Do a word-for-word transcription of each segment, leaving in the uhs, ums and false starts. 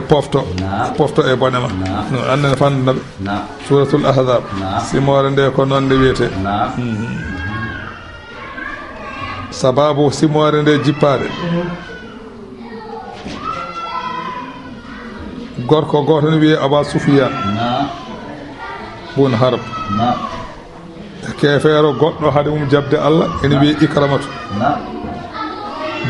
Pofto. Naam. Pofto e bone ma. Naam. No, annden fanna ɓe. Naam. Suuratul Ahzaab. Naam. Simoore nde ko noon nde wiyetee. Naam. Mhm. Sabaabu simoore nde jippaade. Gorko gooto ne wiyee Aba Sufyaan. Naam. Bun Harb. Naam. E keefeero goɗɗo hade mum jaɓde Allah, ene wiyee Ikramatu. Naam.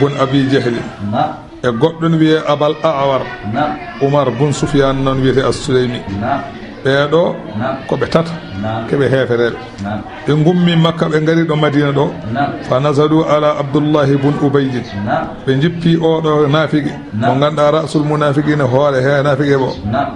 Bun Abi Jahli. Naam. E goɗɗo ne wiyee Abal A'war. Naam. Umar bun Sufyaan noon wiyetee As-Suleymi. Naam. Ɓee ɗoo Naam. ko ɓe tata, Naam. ko ɓe heefereeɓe. Naam. Ɓe ngummi Makka, ɓe ngari ɗo Madiina ɗo. Naam. Fa nazalu ala Abdullahi bun Ubayyin. Naam. Ɓe njippi oo ɗoo naafiqi, Naam. mo ngannduɗaa ra'sul munaafiqiina, hoore he naafiqe bo. Naam.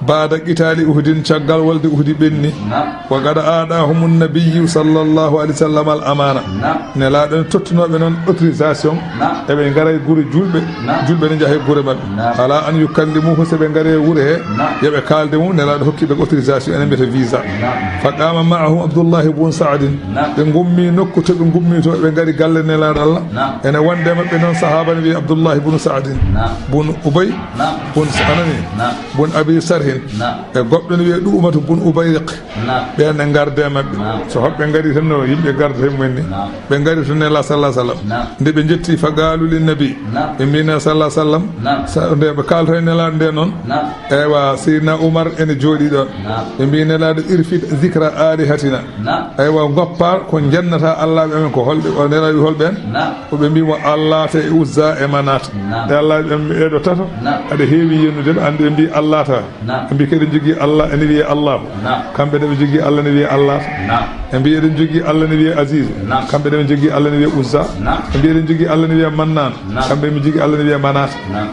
Baada qitaali Uhudin, caggal wolde Uhudi ɓenni. Naam. Wa qad aadahumu nabiyyu sallallahu alayhi wa sallam al amaana. Naam. Nelaaɗo ne tottinooɓe noon autorisation. Naam. Eɓe ngara e gure juulɓe. Naam. Juulɓe ne njaha e gure maɓɓe. Naam. Ala an yukallimuhu, so ɓe ngari e wure he. Naam. Yo ɓe kaalde mum, Nelaaɗo hokki ɓe autorisation, enen mbiyata visa. Naam. Fa qaama ma'ahum Abdullahi bun Sa'din. Naam. Ɓe ngummi nokku to ɓe ngummi to, ɓe ngari galle Nelaaɗo Allah. Naam. Ene wonde maɓɓe noon sahaaba ne wiyee Abdullahi bun Sa'din. Naam. Bun Ubay. Naam. Bun Anani. Naam. Bun Abi Sarhin. Naam. E goɗɗo ne wiyee Ɗu'umatu bun Ubayriq. Naam. Ɓeen ne ngarde maɓɓe. Naam. So hoɓɓe ngari tan no yimɓe gardata e mumen ni. Naam. Ɓe ngari to Nelaaɗo sallallahu alayhi wa sallam. Naam. Nde ɓe njetti fa qaalu lin nabi. Naam. Ɓe mbii Nelaaɗo sallallahu alayhi wa sallam. Naam. Sa-, nde ɓe kaalto e Nelaaɗo nde noon. Naam. Eywa, Seydina Umar ene jooɗii ɗoon. Naam. Ɓe mbii Nelaaɗo irfid zikra alihatina. Naam. Eywa, ngoppaa ko njennata Allaaɓe amen ko holɓe, o Nelaaɗo wi holɓe en? Naam. Ko ɓe mbii mo Allaata e Uzza e Manaata. Naam. Ɗe Allaaɓe amen ɓee ɗoo tato. Naam. Aɗa heewi yennude ɓe, anndi ɓe mbii Allaata. Naam. Ɓe mbii kadi njogii Allah ene wiyee Allahu. Naam. Kamɓe ne ɓe njogii Allah ne wiyee Allaata. Naam. Ɓe mbii eɗen njogii Allah ne wiyee Aziz. Naam. Kamɓe ne ɓe njogii Allah ne wiyee Uzza. Naam. Ɓe mbii eɗen njogii Allah ne wiyee Mannaan. Naam. Kamɓe ɓe njogii Allah ne wiyee Manaata. Naam.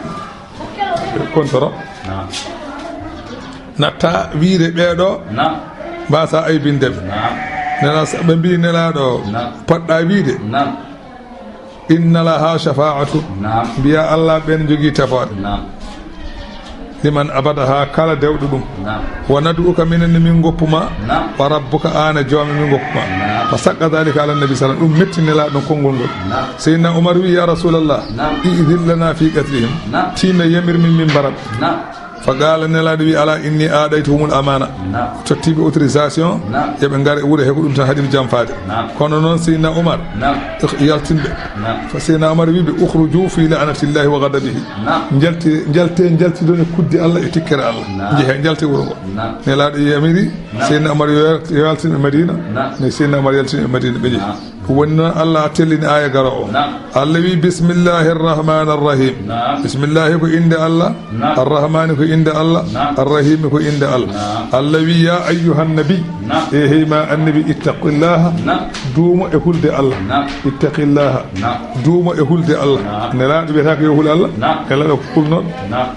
Kontoro. Naam. Natta wiide ɓee ɗoo. Naam. Mbaasaa aybinde ɓe. Naam. Nela-, ɓe mbii Nelaaɗo. Naam. Poɗɗaa wiide. Naam. Inna laha shafa'atu. Naam. Mbiya Allah ɓeen njogii tefoore. Naam. Liman abadaha, kala dewɗo ɗum. Naam. Wa nad'uka, minen ne min ngoppu ma. Naam. Wa rabbuka, aan e joom min ngoppu ma. Naam. Fa saqqa dhalika ala nabi sallam. Ɗum metti Nelaaɗo konngol ngol. Naam. Seydina Umar wi, ya Rasulallah, Naam. i'dhin lana fi qatlihim. Naam. Tiinno yamir min min mbara ɓe. Naam. Fa qaala, Nelaaɗo wi, ala inni aadaytuhumul amaana. Naam. Totti ɓe autorisation, Naam. yo ɓe ngara e wuro he, ko ɗum tan haɗi mi janfaade. Naam. Kono noon Seydina Umar, Naam. yaltin ɓe. Naam. Fa Seydina Umar wi ɓe, ukhruju fi la'natillahi wa ghadabihi. Naam. Njalte, njalte, njaltidon e kuddi Allah e tikkere Allah. Naam. Njehe, njalte wuro ngo. Naam. Nelaaɗo yamiri, Naam. Seydina Umar yo, yo yaltin ɓe Madina. Naam. Ne Seydina Umar yaltin ɓe Madina, ɓe njehi. Naam. Ɗum woni noon Allah tellini aaya garoowo. Naam. Allah wi, bismillahi arrahmani arrahim. Naam. Bismillahi ko innde Allah. Naam. Arrahmani ko innde Allah. Naam. Arrahimi ko innde Allah. Naam. Allah wi, ya ayyuhan nabi. Naam. E hey ma annabi, ittaqillaha. Naam. Duumo e hulde Allah. Naam. Ittaqillaha. Naam. Duumo e hulde Allah. Naam. Nelaaɗo wiyata ko yo hul Allah. Naam. Nelaaɗo ko hulnooɗo. Naam.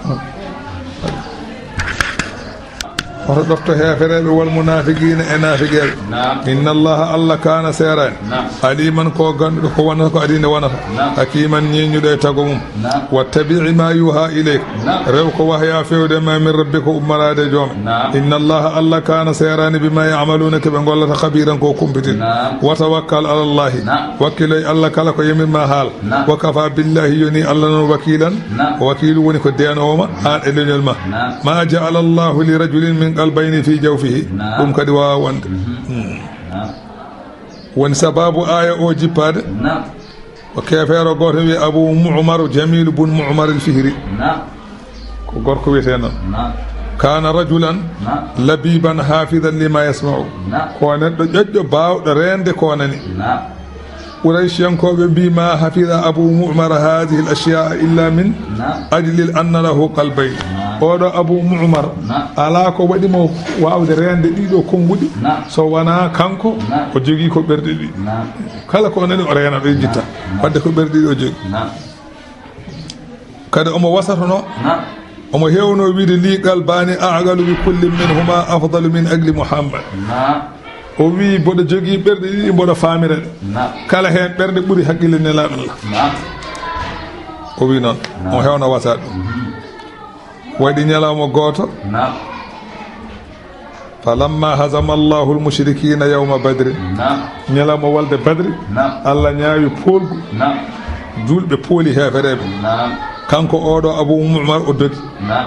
Oto ɗofto heefereeɓe wal munaafiqiina e naafiqeeɓe. Naam. Inna Allaha, Allah, kaana, seeraani. Naam. Aliman, ko gannduɗo ko wonata ko adii nde wonata. Naam. Hakiman, ñeeñuɗo e tago mum. Naam. Wattabi'i ma yuha ilayka. Naam. Rew ko wahya fewde ma min rabbika, ummaraade e jooma. Naam. Inna Allaha, Allah, kaana, seeraani, bima ya'maluuna, ko ɓe ngollata, khabiran, ko kumpitin. Naam. Wa tawakkal ala Allahi. Naam. Wakkilo e Allah kala ko yamir ma haal. Naam. Wa kafa billahi, yoni Allah noon wakilan. Naam. Wakiilu woni ko deenoowo ma, aan e leñol ma. Naam. Ma ja'ala Allahu li rajulin min qalbayni fi jawfihi. Naam. Ɗum kadi waawaa wonde. Mhm. Hmm. Naam. Woni sabaabu aaya o jippaade. Naam. Ko keefeero gooto wiyee Abu Mu'mar Jamiilu bun Mu'mar al-Fihri. Naam. Ko gorko wiyetee noon. Naam. Kaana rajulan Naam. labiban hafidan lima yasma'u. Naam. Ko neɗɗo ƴoƴƴo baawɗo reende ko nani. Naam. Qurayshiyankooɓe mbii, ma hafida Abu Mu'mar hadhihi al-ashya'a illa min Naam. ajli anna lahu qalbayn. Naam. Oɗo Abu Mu'mar Naam. alaa ko waɗi mo waawde reende ɗiɗo konnguɗi Naam. so wonaa kanko Naam. o jogii ko ɓerɗe ɗiɗi. Naam. Kala ko o nani o reena ɗo yejjitta. Naam. Wadde ko ɓerɗe ɗiɗi o jogii. Naam. Kadi omo wasatono, Naam. omo heewno wiide, li qalbani a'qalu bi kullin minhuma afdalu min aqli Muhammad. Naam. O wii, mboɗo jogii ɓerɗe ɗiɗi, mboɗo faamira ɗe. Naam. Kala heen ɓernde ɓuri haqqille Nelaaɗo Allah. Naam. O wii noon, Naam. omo heewno wasaade ɗum. Mhm. Waɗi ñalawma gooto. Naam. Falamma hazama Allahu al-mushrikina yawma Badri. Naam. Ñalawma wolde Badri, Naam. Allah ñaawi poolgu. Naam. Juulɓe pooli heefereeɓe. Naam. Kanko oɗo Abu Umar o dogi. Naam.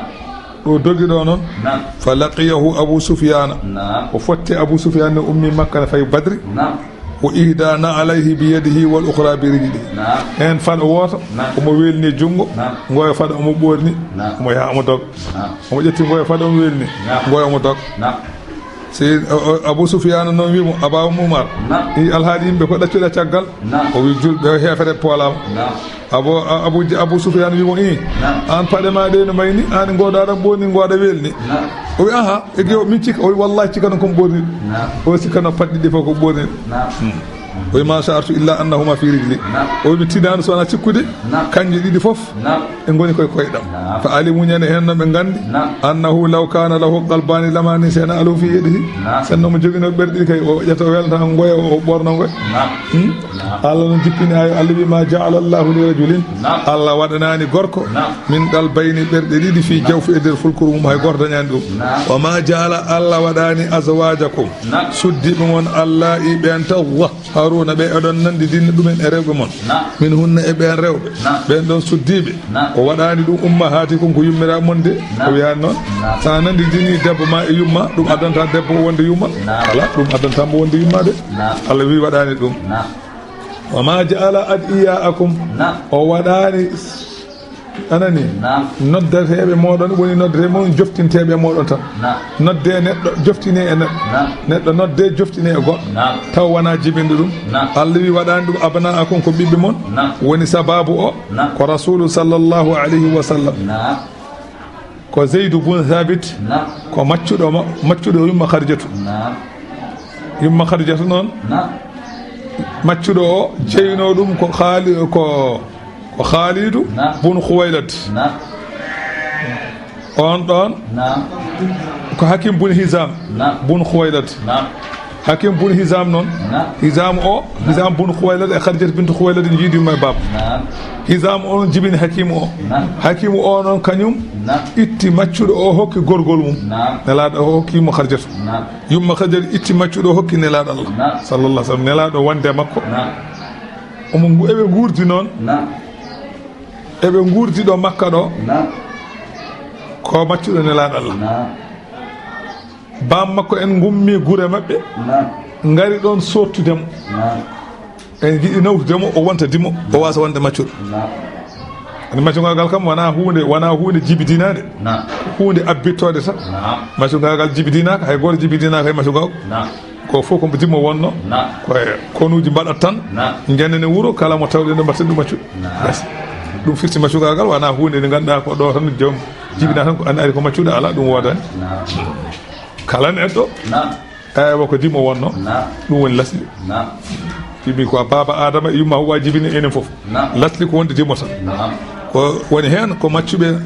O dogi ɗo noon. Naam. Fa laqiyahu Abu Sufyana. Naam. O fotti Abu Sufyana, ne ummi Makka ne fayi Badri. Naam. Wa ihda na'alayhi bi yadihi wal ukhra bi rijlihi. Naam. Heen faɗo wooto, naam, omo weelni junngo, naam, ngoyo faɗo omo ɓoorni, naam, omo yaha omo dog. Naam. Omo ƴetti ngoyo faɗo omo weelni, naam, ngoyo omo dog. Naam. Si, o, o, Abu Sufyana noon wi mo, Aba Umar, naam, i alhaali yimɓe ko ɗaccuɗa caggal? Naam. O wi, julɓe o heefere poolama. Naam. Abu, a-, Abu, Abu Sufyana wi mo, i, naam, an paɗe ma ɗe no mayni, an ngoɗo aɗa ɓoorni, ngoɗo weelni. Naam. O wi, aha, e ge o min cikka, o wi, wallahi cikka noon ko mi ɓoorni. Naam. O sikkano paɗe ɗiɗi fof ko ɓoorni. Naam. Hmm. O wi, ma sha'artu illa annahuma fi rijli. Naam. O wi, mi tinani so wona cikkude, naam, kanje ɗiɗi fof. Naam. Ɓe ngoni koye koyɗam. Naam. Fa alimu, ñande heen no ɓe nganndi. Naam. Annahu law kana lahu qalbani lama nisena alu fi yadihi. Naam. Sinno mo jogino ɓerɗe ɗiɗi kay, o ƴetta o welnata ngoya, o ɓorna ngoya. Naam. Hmm? Naam. Allah no jippini ay, Allah wi, ma ja'ala Allahu li rajulin. Naam. Allah waɗanani gorko. Naam. Min qalbayni, ɓerɗe ɗiɗi, fi, naam, jawfi, e nder fulkuru mum, hay gooto dañani ɗum. Naam. Wa ma ja'ala, Allah waɗani azwajakum. Naam. Suddiɓe mon Allah i ɓen taw. Haruna ɓe oɗon nanndi dinna ɗumen e rewɓe mon. Naam. Min hunna e ɓeen rewɓe. Naam. Ɓeen ɗoon suddiiɓe. Naam. O waɗaani ɗum ummahatikum ko yummiraaɓe mon de. Naam. O wiyaani noon. Naam. So a nanndi dini debbo ma e yumma, ɗum addanta debbo o wonde yumma. Naam. Alaa, ɗum addanta mo wonde yumma de. Naam. Allah wi waɗaani ɗum. Naam. Wa ma ja'ala ad'iyaakum. Naam. O waɗaani A nanii? Naam. Noddateeɓe mooɗon woni noddeteeɓe mon, joftinteeɓe mooɗon tan. Naam. Noddee neɗɗo, joftinee e neɗɗo. Naam. Neɗɗo noddee, joftinee e goɗɗo. Naam. Taw wonaa jibinɗo ɗum. Naam. Allah wi waɗaani ɗum, abnaakum ko ɓiɓɓe mon. Naam. Woni sabaabu o, naam, ko Rasuulu sallallahu alayhi wa sallam. Naam. Ko Zeydu bun Thabit, naam, ko maccuɗo ma-, maccuɗo yumma Khadijatu. Naam. Yumma Khadijatu noon, naam, maccuɗo o jeyno ɗum ko Khali-, ko, ko Khalidu, naam, bun Khuwaylad. Naam. On ɗon, naam, ko Hakim bun Hizam, naam, bun Khuwaylad. Naam. Hakim bun Hizam noon. Naam. Hizam o, naam, Hizam bun Khuwaylad e Khadijat bintu Khuwaylad njiidi yumma e baaba. Naam. Hizam o noon jibini Hakim o. Naam. Hakim o noon kañum, naam, itti maccuɗo o hokki gorgol mum. Naam. Nelaaɗo o hokki yumma Khadijatu. Naam. Yumma Khadijatu itti maccuɗo o hokki Nelaaɗo Allah. Naam. Sallallahu alaihi wasallam. Nelaaɗo wonde makko. Naam. Omo ngu-, eɓe nguurdi noon. Naam. Eɓe nguurdi ɗo Makka ɗo. Naam. Ko maccuɗo Nelaaɗo Allah. Naam. Baam makko en ngummi gure maɓɓe, naam, ngari ɗoon soottude mo. Naam. En njiɗi nawtude mo, o wonta dimo, o waasa wonde maccuɗo. Naam. Andi maccungaagal kam wonaa huunde, wonaa huunde jibidinaande. Naam. Huunde abbittoode tan. Naam. Maccungaagal jibidinaaka, hay gooto jibidinaaka e maccungaagal. Naam. Ko fof ko dimo wonno. Naam. Ko e konuuji mbaɗat tan. Naam. Njanane wuro, kala mo tawɗen ɗo mbaɗten ɗum maccuɗo. Naam. Basi. Ɗum firti maccungaagal wonaa huunde nde ngannduɗaa ko ɗo tan joom jibina tan ko an ari ko maccuɗo, alaa, ɗum woodaani. Naam. Kala neɗɗo, naam, eywa, ko dimo wonno. Naam. Ɗum woni lasli. Naam. Yimɓe ko baaba Adama e yumma Hawwa jibini enen fof. Naam. Lasli ko wonde dimo tan. Naam. Ko woni heen ko maccuɓe, naam,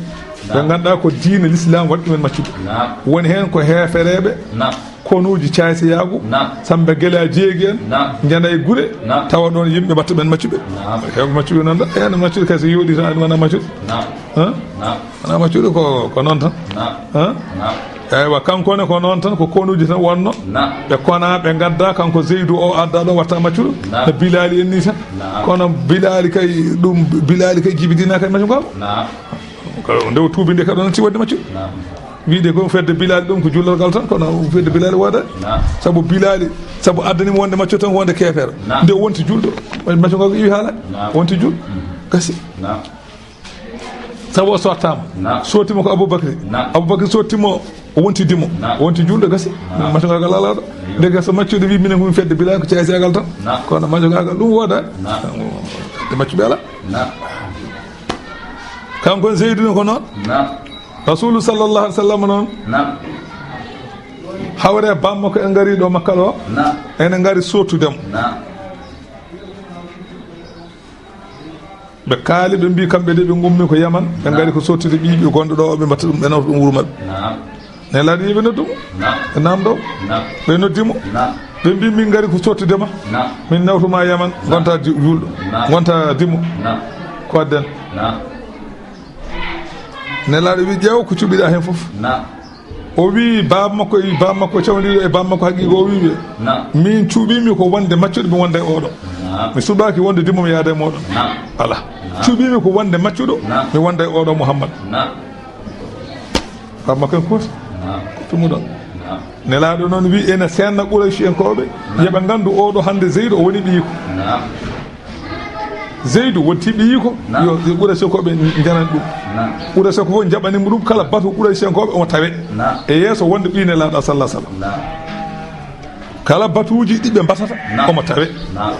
ɓe ngannduɗaa ko diine l'islam waɗi ɗumen maccuɓe. Naam. Woni heen ko heefereeɓe, naam, konuuji caaysiyaagu, naam, Samba Gela Jeegi en, naam, njana e gure, naam, tawa ɗoon yimɓe mbaɗta ɓeen maccuɓe. Naam. Heewɓe maccuɓe noon ɗo, heen maccuɗo kay so yooɗi tan aɗa wona maccuɗo. Naam. Han? Naam. Wona maccuɗo ko, ko noon tan. Naam. Han? Naam. Eywa, kanko ne ko noon tan, ko konuuji tan wonno. Naam. Ɓe kona, ɓe ngadda, kanko Zeydu o adda ɗo watta maccuɗo. Naam. No Bilaali en ni tan. Naam. Kono Bilaali kay, ɗum, Bilaali kay jibidina kay maccuɗo. Naam. Ko nde o tuubi nde kadi o natti waɗde maccuɗo. Naam. Wiide ko fedde Bilaali ɗum ko jullorgal tan, kono fedde Bilaali woodaani. Naam. Sabu Bilaali, sabu addani mo wonde maccuɗo tan ko wonde keefeero. Naam. Nde o wonti julɗo, maccuɗo ngal ko iwi haala. Naam. O wonti julɗo. Mm. Gasi. Naam. Sabu o sottaama. Naam. Sotti mo ko Abubakri. Naam. Abubakri sotti mo, o wonti dimo. Naam. O wonti julɗo gasi. Naam. Maccuɗo ngal alaa ɗo. Eyo. Nde gasa maccuɗo wi minen ko min fedde Bilaali ko caaysiyaagal tan. Naam. Kono maccuɗo ngal ɗum woodaani. Naam. Nde maccuɓe alaa. Naam. Kanko Zeydu ne ko noon. Naam. Rasuulu sallallahu alaihi wasallam noon. Naam. Hawre bammo ko en ngari ɗo Makka ɗo. Naam. Ene ngari sottude mo. Naam. Ɓe kaali, ɓe mbi kamɓe de ɓe ngummi ko Yaman, ɓe, naam, ngari ko sottude ɓiɓɓe gonɗo ɗo, ɓe mbatta ɗum, ɓe nawta ɗum wuro maɓɓe. Naam. Nelaaɗo wi ɓe noddu mo. Naam. Ɓe naamndo. Naam. Ɓe noddi mo. Naam. Ɓe mbi min ngari ko sottude ma. Naam. Min nawtu ma Yaman, naam, ngonta di-, julɗo. Naam. Ngonta dimo. Naam. Ko adden. Naam. Nelaaɗo wi ƴeew ko cuɓiɗa heen fof. Naam. O wi baaba makko, e baaba makko cawndiiɗo e baaba makko haqiiqo, o wi ɓe, naam, min cuɓiimi ko wonde maccuɗo mi wonda e oɗo. Naam. Mi suɓaaki wonde dimo mi yaada e mooɗon. Naam. Alaa. Naam. Cuɓiimi ko wonde maccuɗo, naam, mi wonda e oɗo Muhammad. Naam. Baba makko en kooti. Naam. Kooti muɗon. Naam. Nelaaɗo noon wi ene seenna Qurayshi en kooɓe. Naam. Yeɓe nganndu oɗo hannde Zeydu o woni ɓiyiiko. Naam. Zeydu wonti ɓiyiiko. Naam. Yo, yo Qurayshi en kooɓe njanan ɗum. Naam. Qurayshi en ko fof njaɓani mo ɗum, kala batu Qurayshi en kooɓe omo tawe. Naam. E yeeso wonde ɓiy Nelaaɗo sallallahu alaihi wasallam. Naam. Kala batuuji ɗi ɓe mbatata, naam, omo tawe. Naam.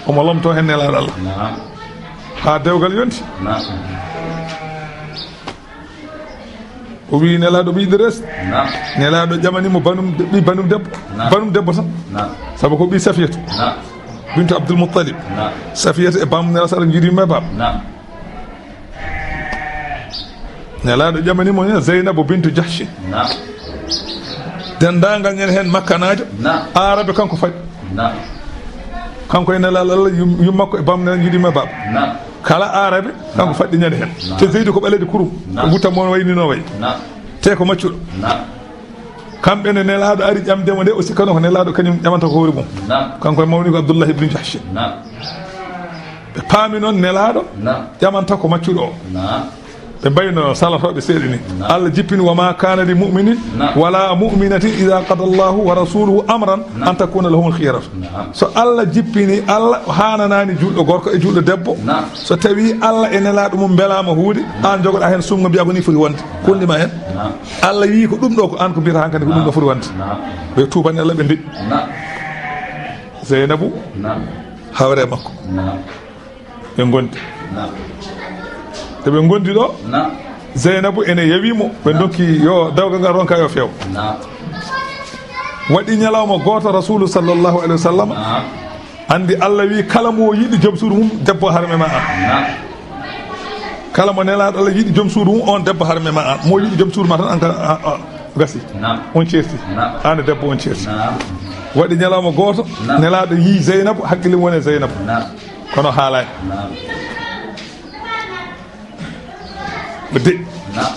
Omo lomto heen Nelaaɗo Allah. Naam. Haa dewgal yonti. Naam. O wii Nelaaɗo ɓiy Idris. Naam. Nelaaɗo ƴamani mo banum, ɓi banum debbo. Naam. Banum debbo tan. Naam. Sabu ko ɓiy Safiyatu. Naam. Bintu Abdul Muttalib. Naam. Safiyatu e bamum Nelaaɗo sallallahu alaihi wasallam njiɗi yumma e baaba. Naam. Nelaaɗo ƴamani mo ne Zeynabu bintu Jahshi. Naam. Denndaangal ñande heen makkanaajo. Naam. Aarabe kanko faɗi. Naam. Kanko e Nelaaɗo Allah yum-, yumma makko e bamum Nelaaɗo njiɗi yumma e baaba. Naam. Kala Aarabe kanko, naam, faɗɗi ñande heen. Naam. Te Zeydu ko ɓaleejo kurum. Naam. Ko gutta mo wayni no wayi. Naam. Te ko maccuɗo. Naam. Kamɓe ne Nelaaɗo ari ƴamde mo nde, o sikkano ko Nelaaɗo kañum ƴamanta ko hoore mum. Naam. Kanko e mawni ko Abdullah ibn Jahsh. Naam. Ɓe paami noon Nelaaɗo, naam, ƴamanta ko maccuɗo o. Naam. Ɓe mbayno salatooɓe seeɗa ni. Naam. Allah jippini, "Wa ma kana li mu'minin, naam, wala mu'minatin idha qada Allahu wa rasuluhu amran, naam, an takuna lahumul khiyaratu." Naam. So Allah jippini, Allah haananaani juulɗo gorko e juulɗo debbo. Naam. So tawi Allah e Nelaaɗo mum mbelaama huunde, aan jogoɗaa heen sunngo mbiyaa ko ni foti wonde. Kulli ma heen. Naam. Allah yii ko ɗum ɗo ko aan ko mbiyata hankadi ko ɗum ɗo foti wonde. Naam. Ɓe tuubani Allah ɓe ndeƴƴi. Naam. Zeynabu, naam, hawre makko. Naam. Ɓe ngondi. Naam. Ɓe ngondi ɗo. Naam. Zeynabu ene yawi mo. Ɓe, naam, ndokki yo dewgal ngal ronka yo feew. Naam. Waɗi ñalawma gooto Rasulu sallallahu alaihi wasallam. Naam. Anndi Allah wi kala mo yiɗi joom suudu mum debbo harme ma an. Naam. Kala mo Nelaaɗo Allah yiɗi joom suudu mum on debbo harme ma an. Mo yiɗi joom suudu ma tan an ka, a, a, gasi. Naam. On ceerti. Naam. An e debbo on ceerti. Naam. Waɗi ñalawma gooto. Naam. Nelaaɗo yii Zeynabu, hakkille mum woni e Zeynabu. Naam. Kono haalaani. Naam. Ɓe deƴƴi. Naam.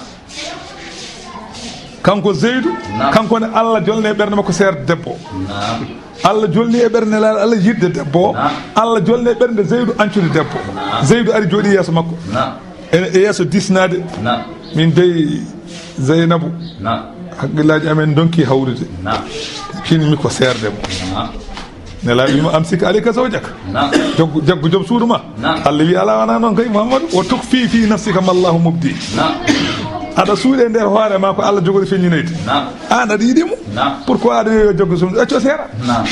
Kanko Zeydu, naam, kanko ne Allah jolni e ɓernde makko seerde debbo. Naam. Allah jolni e ɓernde Nelaaɗo Allah yiɗde debbo. Naam. Allah jolni e ɓernde Zeydu ancude debbo. Naam. Zeydu ari jooɗi yeeso makko. Naam. E, e yeeso diisnaade. Naam. Min dey Zeynabu. Naam. Hakkillaaji amen ndonki hawrude. Naam. Pinmi ko seerde mum. Naam. Nelaaɗo wiima, "Amsik alayka zawjak." Naam. Jaggu, jaggu joom suudu ma. Naam. Allah wi, "Alaa, wonaa noon kay, Muhammadu. Wa tukhfi fi nafsika ma Allahu mubdi." Naam. Aɗa suuɗi e nder hoore ma ko Allah jogori feññinoyde. Naam. Aan aɗa yiɗi mo. Naam. Pourquoi aɗa wiya yo jaggu suudu? Accu seera. Naam.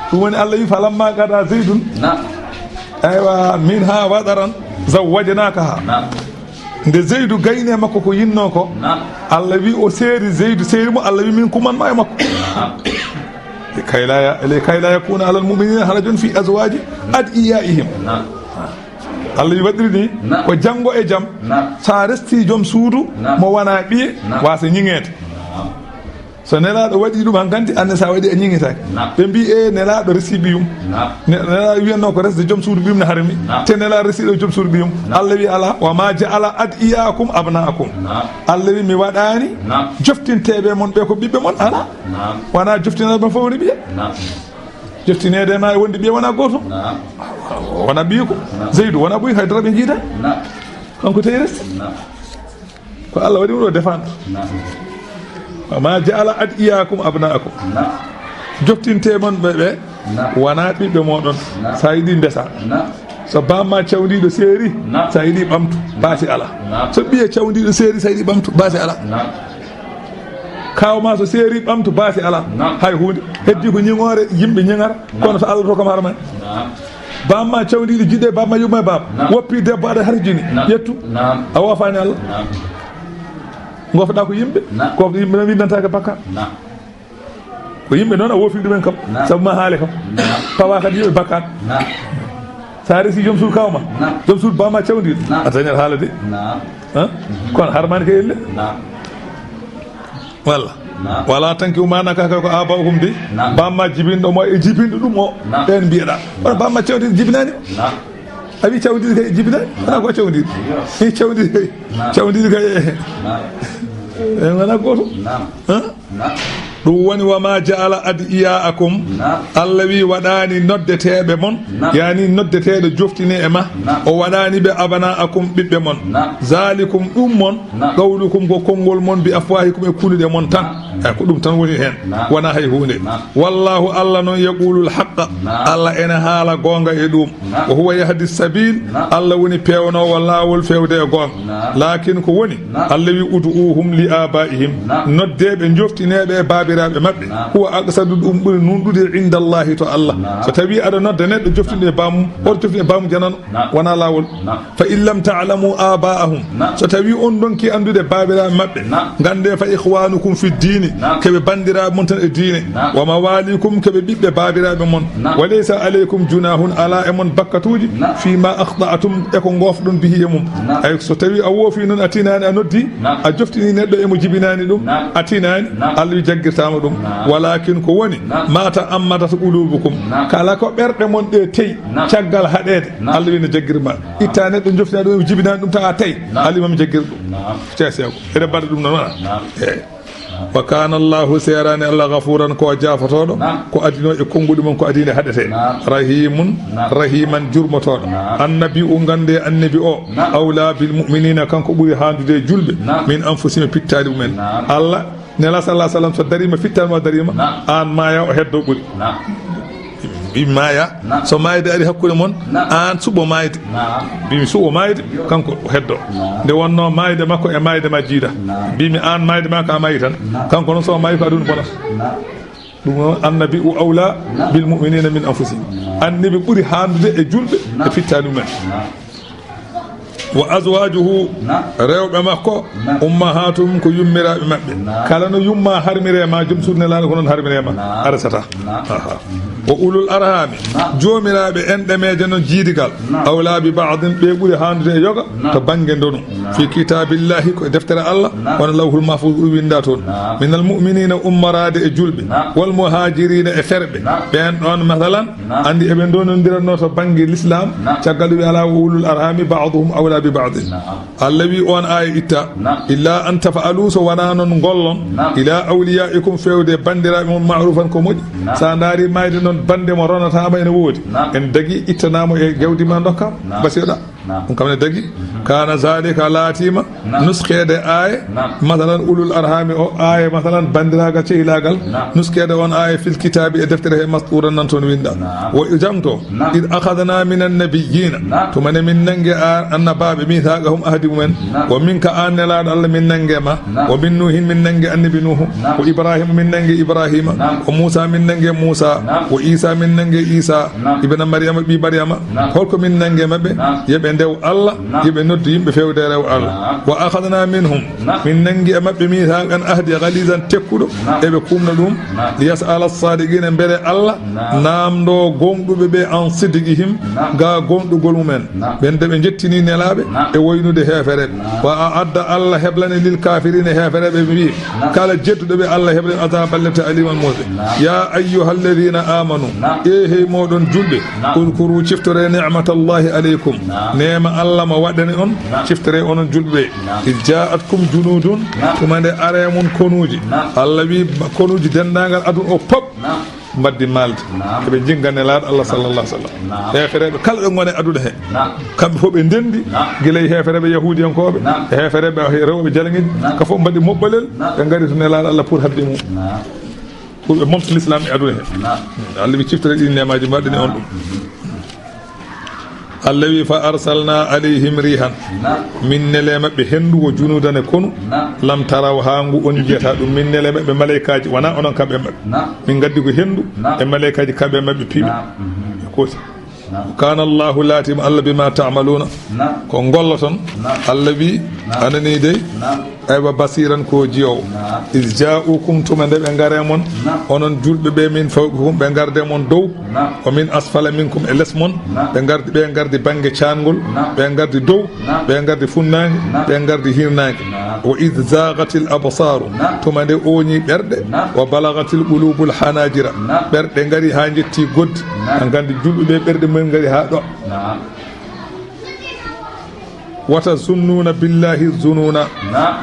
Ɗum woni Allah wi, "Falamma qada Zaydun." Naam. Aywa, "minha wataran zawwajnakaha." Naam. Nde Zeydu gayni e makko ko yinnoo ko, naam, Allah wi o seeri Zeydu, seeri mo, Allah wi min kuman ma e makko. Naam. Likay la ya-, likay la yakuna alal mu'minina harajun fi azwaji adiyaihim. Naam. Allah wi waɗiri ni, naam, ko janngo e jam, naam, so a resti joom suudu, naam, mo wona ɓiye, naam, wasa ñiŋeede. Naam. So Nelaaɗo waɗi ɗum hankadi, aan ne so a waɗi a ñiŋitaaki. Naam. Ɓe mbi, "E, Nelaaɗo resi ɓiyum." Naam. Ne-, Nelaaɗo wiyatno ko resde joom suudu ɓiyum ne harmi. Naam. Te Nelaaɗo resi ɗo joom suudu ɓiyum. Naam. Allah wi, "Alaa, wa ma ja'ala adiyakum abnaakum." Naam. Allah wi, "Mi waɗaani, naam, joftinteeɓe mon ɓe ko ɓiɓɓe mon, alaa." Naam. Wonaa joftinaaɓe mon fof woni ɓiye. Naam. Joftineede ma e wonde ɓiye wonaa gooto. Naam. Wonaa ɓiyiko. Naam. Zeydu wonaa ɓiy, hay dara ɓe njiida. Naam. Kanko tawi resde. Naam. Ko Allah waɗi ɗum ɗo défendre. Naam. Wa ma ja'ala adiyakum abnaakum. Naam. Joftinte mon ɓe, ɓe, naam, wonaa ɓiɓɓe moɗon. Naam. So a yiɗi ndesa. Naam. So bamma cawndiiɗo seeri, naam, so a yiɗi ɓamtu, baasi alaa. Naam. So ɓiye cawndiiɗo seeri, so a yiɗi ɓamtu, baasi alaa. Naam. Kaaw ma so seeri ɓamtu, baasi alaa. Naam. Hay huunde. Heddi ko ñiŋoore yimɓe ñiŋata, naam, kono so Allah to kam harma. Naam. Bamma cawndiiɗo jiɗde, bamma yumma e baaba. Naam. Woppi debbo aɗa harjini. Naam. Ƴettu. Naam. A woofaani Allah. Naam. Ngofɗa ko yimɓe. Naam. Ko yimɓe noon winndantake bakka. Naam. Ko yimɓe noon a woofi ɗumen kam. Naam. Sabu ma haale kam. Naam. Tawa kadi yimɓe bakka. Naam. So a resi joom suudu kaaw ma. Naam. Joom suudu bamma cawndiiɗo. Naam. A dañat haala de. Naam. Han? Mhm. Kono harmaani ko elle. Naam. Walla? Naam. Wala tankihu ma nakaha ko aba'ukum de. Naam. Bamma jibinɗo mo e jibinɗo ɗum o. Naam. Ɓeen mbiyeɗa. Kono bamma cawndiiɗo jibinaani o. Naam. A wi cawndiiɗo kay jibinaani. Naam. Wonaa ko cawndiiɗo. Iyo. Ni cawndiiɗo kay. Naam. Cawndiiɗo kay. Naam. En wonaa gooto. Naam. Han? Naam. Ɗum woni, "Wa ma ja'ala ad'iya'akum." Naam. Allah wi, waɗaani noddeteeɓe mon, naam, yani noddeteeɗo joftini e ma, naam, o waɗaani ɓe, "abna'akum," ɓiɓɓe mon. Naam. "Zalikum," ɗum mon, naam, "qawlukum," ko konngol mon, "bi afwahikum," e kunuɗe mon tan. Naam. Eyi, ko ɗum tan woni heen. Naam. Wonaa hay huunde. Naam. "Wallahu," Allah noon, "yaqulul haqqa." Naam. Allah ene haala goonga e ɗum. Naam. "Wa huwa yahdi sabil." Naam. Allah woni peewnoowo laawol feewde e goonga. Naam. Laakin ko woni, naam, Allah wi, "Ud'uuhum li aabaa'ihim." Naam. Noddeeɓe, njoftineeɓe e baabiraaɓe maɓɓe. Naam. "Huwa aqsadu," ɗum ɓuri nunɗude, "inda Allahi," to Allah. Naam. So tawi aɗa nodda neɗɗo, joftinde e baammum, hoto joftinde e baammum janano, naam, wonaa laawol. Naam. "Fa in lam ta'lamu aabaa'ahum." Naam. So tawi on ndonki anndude baabiraaɓe maɓɓe, naam, ngannde, "fa ikhwanukum fi diini," naam, keɓe banndiraaɓe mon tan e diine. Naam. "Wa mawalikum," keɓe ɓiɓɓe baabiraaɓe mon. Naam. "Wa laysa alaykum junahun," alaa e mon bakkatuuji, naam, "fi ma akhta'tum," e ko ngofɗon, "bihi," e mum. Naam. Ay, so tawi a woofi noon, a tinaani a noddi, naam, a joftini neɗɗo e mo jibinaani ɗum, naam, a tinaani, naam, Allah wi, jaggirtaama ɗum. Naam. "Walakin," ko woni, naam, "ma ta'ammadat qulubukum." Naam. Kala ko ɓerɗe mon ɗe teyi, naam, caggal haɗeede, naam, Allah wi, no jaggirma. Itta neɗɗo, joftina ɗum, jibinani ɗum, tawa tawi. Naam. Alima mi jaggir ɗum. Naam. Ceesego. Eɗen mbaɗa ɗum noon, wona? Naam. Eyi. Naam. "Wa kana Allahu," seerani Allah, "ghafuran," ko jaafotooɗo, naam, ko adino e konnguɗi mon, ko adine haɗete. Naam. "Rahimun," naam, "rahiman," jurmotooɗo. Naam. "Annabi u," ngannde annabi o, naam, "awla bil mu'minina," kanko ɓuri haandude e julɓe, naam, "min anfusihim," pittaali mumen. Naam. Allah Nela sallallahu alaihi wasallam so darima, fittan mo darima, naam, an maaya, o heddo ɓuri. Naam. Bi maaya, naam, so maayde ari hakkunde mon, naam, an suɓo maayde. Naam. Bi mi suɓo maayde, kanko o heddo. Naam. Nde wonno maayde makko e maayde ma jiida. Naam. Bi mi an maayde ma ka maayi tan. Naam. Kanko noon so maayi ko aduna bonata. Naam. Ɗum noon, "Annabi u awla, naam, bil mu'minina min anfusihim." Naam. Annabi ɓuri haandude e julɓe, naam, e fittaani mumen. Naam. "Wa azwajuhu," naam, rewɓe makko, naam, "ummahatuhum," ko yummiraaɓe maɓɓe. Naam. Kala no yumma harmire ma, joom suudu Nelaaɗo ko noon harmire ma, naam, a resata. Naam. Aha. "Wa ulul arhami," naam, joomiraaɓe enɗameeje noon jiidigal, naam, "awla bi ba'din," ɓe ɓuri haandude e yoga, naam, to bannge ndonu. Naam. "Fi kitabillahi," ko e deftere Allah, naam, wona Lawhul Mahfuz, ɗum winnda toon. Naam. "Minal mu'minina," ummoraade e julɓe, naam, "wal muhajirina," e ferɓe. Naam. Ɓeen ɗoon, masalan, naam, anndi eɓe ndonondiranno to bannge l'islam, naam, caggal ɗum wi alaa, "Wa ulul arhami ba'duhum awla bi ba'din." Naam. Allah wi on aaya itta, naam, "Illa an taf'alu," so wonaa noon ngollon, naam, "ila awliyaikum," feewde banndiraaɓe mon, "ma'rufan," ko moƴƴi. Naam. So a ndaari maayde noon, bannde mo ronataama ene woodi. Naam. En dagi, ittanaama e jawdi ma, ndokkaama. Naam. Basiɗa. Naam. Ɗum kam ne dagi. Mhm. "Kana zalika," laatiima, naam, nuskeede aaya, naam, masalan, ulul arhami o aaya, masalan, banndiraagal, cehilaagal, naam, nuskeede on aaya fil kitaabi, e deftere he, mastuuran, nan toon winnda. Naam. "Wa," jangto, naam, "id akhadna minan nabiyyina," naam, tuma nde min nanngi a, annabaaɓe, "mithaqahum," ahdi mumen. Naam. "Wa minka," an Nelaaɗo Allah, "min nanngi ma." Naam. "Wa min Nuhin," min nanngi annabi Nuhu. Naam. "Wa Ibrahima," min nanngi Ibrahima. Naam. "Wa Musa," min nanngi Musa. Naam. "Wa Isa," min nanngi Isa. Naam. "Ibna Maryama," ɓii Maryama. Naam. Holko min nanngi maɓɓe? Naam. Yo ɓe ndew Allah, naam, yo ɓe noddu yimɓe feewde e rew Allah. Naam. "Wa akhadna minhum," naam, min nanngi e maɓɓe, "mithaqan," ahdi, "ghalizan," tekkuɗo. Naam. Eɓe kumna ɗum. Naam. "Liyas'ala as-sadiqina," mbele Allah, naam, naamndo gooŋɗuɓe ɓe, "an sidqihim," naam, ga gooŋɗugol mumen. Naam. Ɓen de ɓe njettini Nelaaɓe, naam, e woynude heefereɓe. Naam. "Wa a'adda," Allah heblani, "lil kafirina," heefereɓe ɓe mbiyi, naam, kala jedduɗo ɓe, Allah heblani azaban lepte aliman muusde. Naam. "Ya ayyuhalladhina amanu," naam, e hey mooɗon julɓe, naam, "udhkuru," ciftore, "ni'matallahi alaykum," naam, neema Allah mo waɗani on, naam, ciftore onon julɓe. Naam. "Idh ja'atkum junudun," naam, tuma nde are mon konuuji. Naam. Allah wi konuuji denndaangal aduna o pop. Naam. Mbaddi maalde. Naam. Eɓe njinga Nelaaɗo Allah sallallahu alaihi wasallam. Naam. Heefereɓe kala ɓe ngoni e aduna he. Naam. Kamɓe fof ɓe ndendi. Naam. Gila e heefereɓe yahuudiyankooɓe, naam, e heefereɓe rewɓe jalaŋiiji. Naam. Ka fof mbaɗi moɓɓalel, naam, ɓe ngari to Nelaaɗo Allah pour haɓde mum. Naam. Pour ɓe momta l'islam e aduna he. Naam. Allah wi ciftore ɗin neemaaji mbaɗɗani on ɗum. Naam. Allah wi, "Fa arsalna alayhim rihan." Naam. Min nele maɓɓe henndu, "wa junudan," e konu. Naam. "Lam taraw," haa ngu on njiyata ɗum. Min nele maɓɓe malaykaaji, wona onon kamɓe maɓɓe. Naam. Min ngaddi ko henndu, naam, e malaykaaji kamɓe maɓɓe piɓe. Naam. Mhm. E koosi. Naam. "Kana Allahu," laatiima Allah, "bima ta'maluna," naam, ko ngolloton. Naam. Allah wi, naam, "Anani dey." Naam. Aywa, "basiran," ko jiyoowo. Naam. "Iz ja'ukum," tuma nde ɓe ngare mon, naam, onon julɓe ɓe, "min fawqikum," ɓe ngarde mon dow, naam, "wa min asfala minkum," e les mon, naam, ɓe ngardi, ɓe ngardi bannge caangol, naam, ɓe ngardi dow, naam, ɓe ngardi funnaange, naam, ɓe ngardi hirnaange. Naam. "Wa iz zaghatil absaru," naam, tuma nde ooñi ɓerɗe, naam, "wa balaghatil qulubul hanajira," naam, ɓerɗe ngari haa njetti goddi. Naam. A nganndi julɓe ɓe ɓerɗe mum ngari haa ɗo. Naam. "Wa tazunnuna billahi zununa." Naam.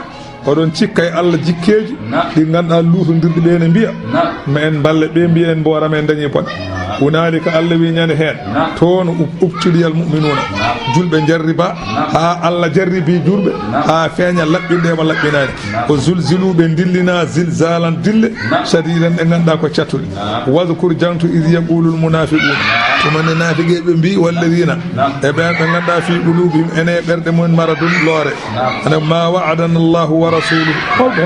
Oɗon cikka e Allah jikkeeji Naam. Ɗi ngannduɗaa luutondirɗi ɓe ne mbiya, Naam. Ma en mballe ɓe mbiya en mboora ma en dañi poɗ. Naam. Hunaalika Allah wi ñande heen. Naam. Toon ub-, ubtiliyal mu'minuuna. Naam. Julɓe jarriba. Naam. Haa Allah jarribi julɓe. Naam. Haa feeña laɓɓinɗe mo laɓɓinaani. Naam. O zulzilu ɓe dillina zilzalan dille. Naam. Sadiidan ɗe ngannduɗaa ko cattuɗe. Naam. Wazkur jangtu iz yaqulul munafiqun. Naam. Tuma ne naafiqeeɓe mbi walladiina. Naam. E ɓe ɓe ngannduɗaa fi qulubihim ene ɓerɗe mum maradun loore. Naam. Ana ma wa'adana Allahu wa rasuluhu. Holɓe?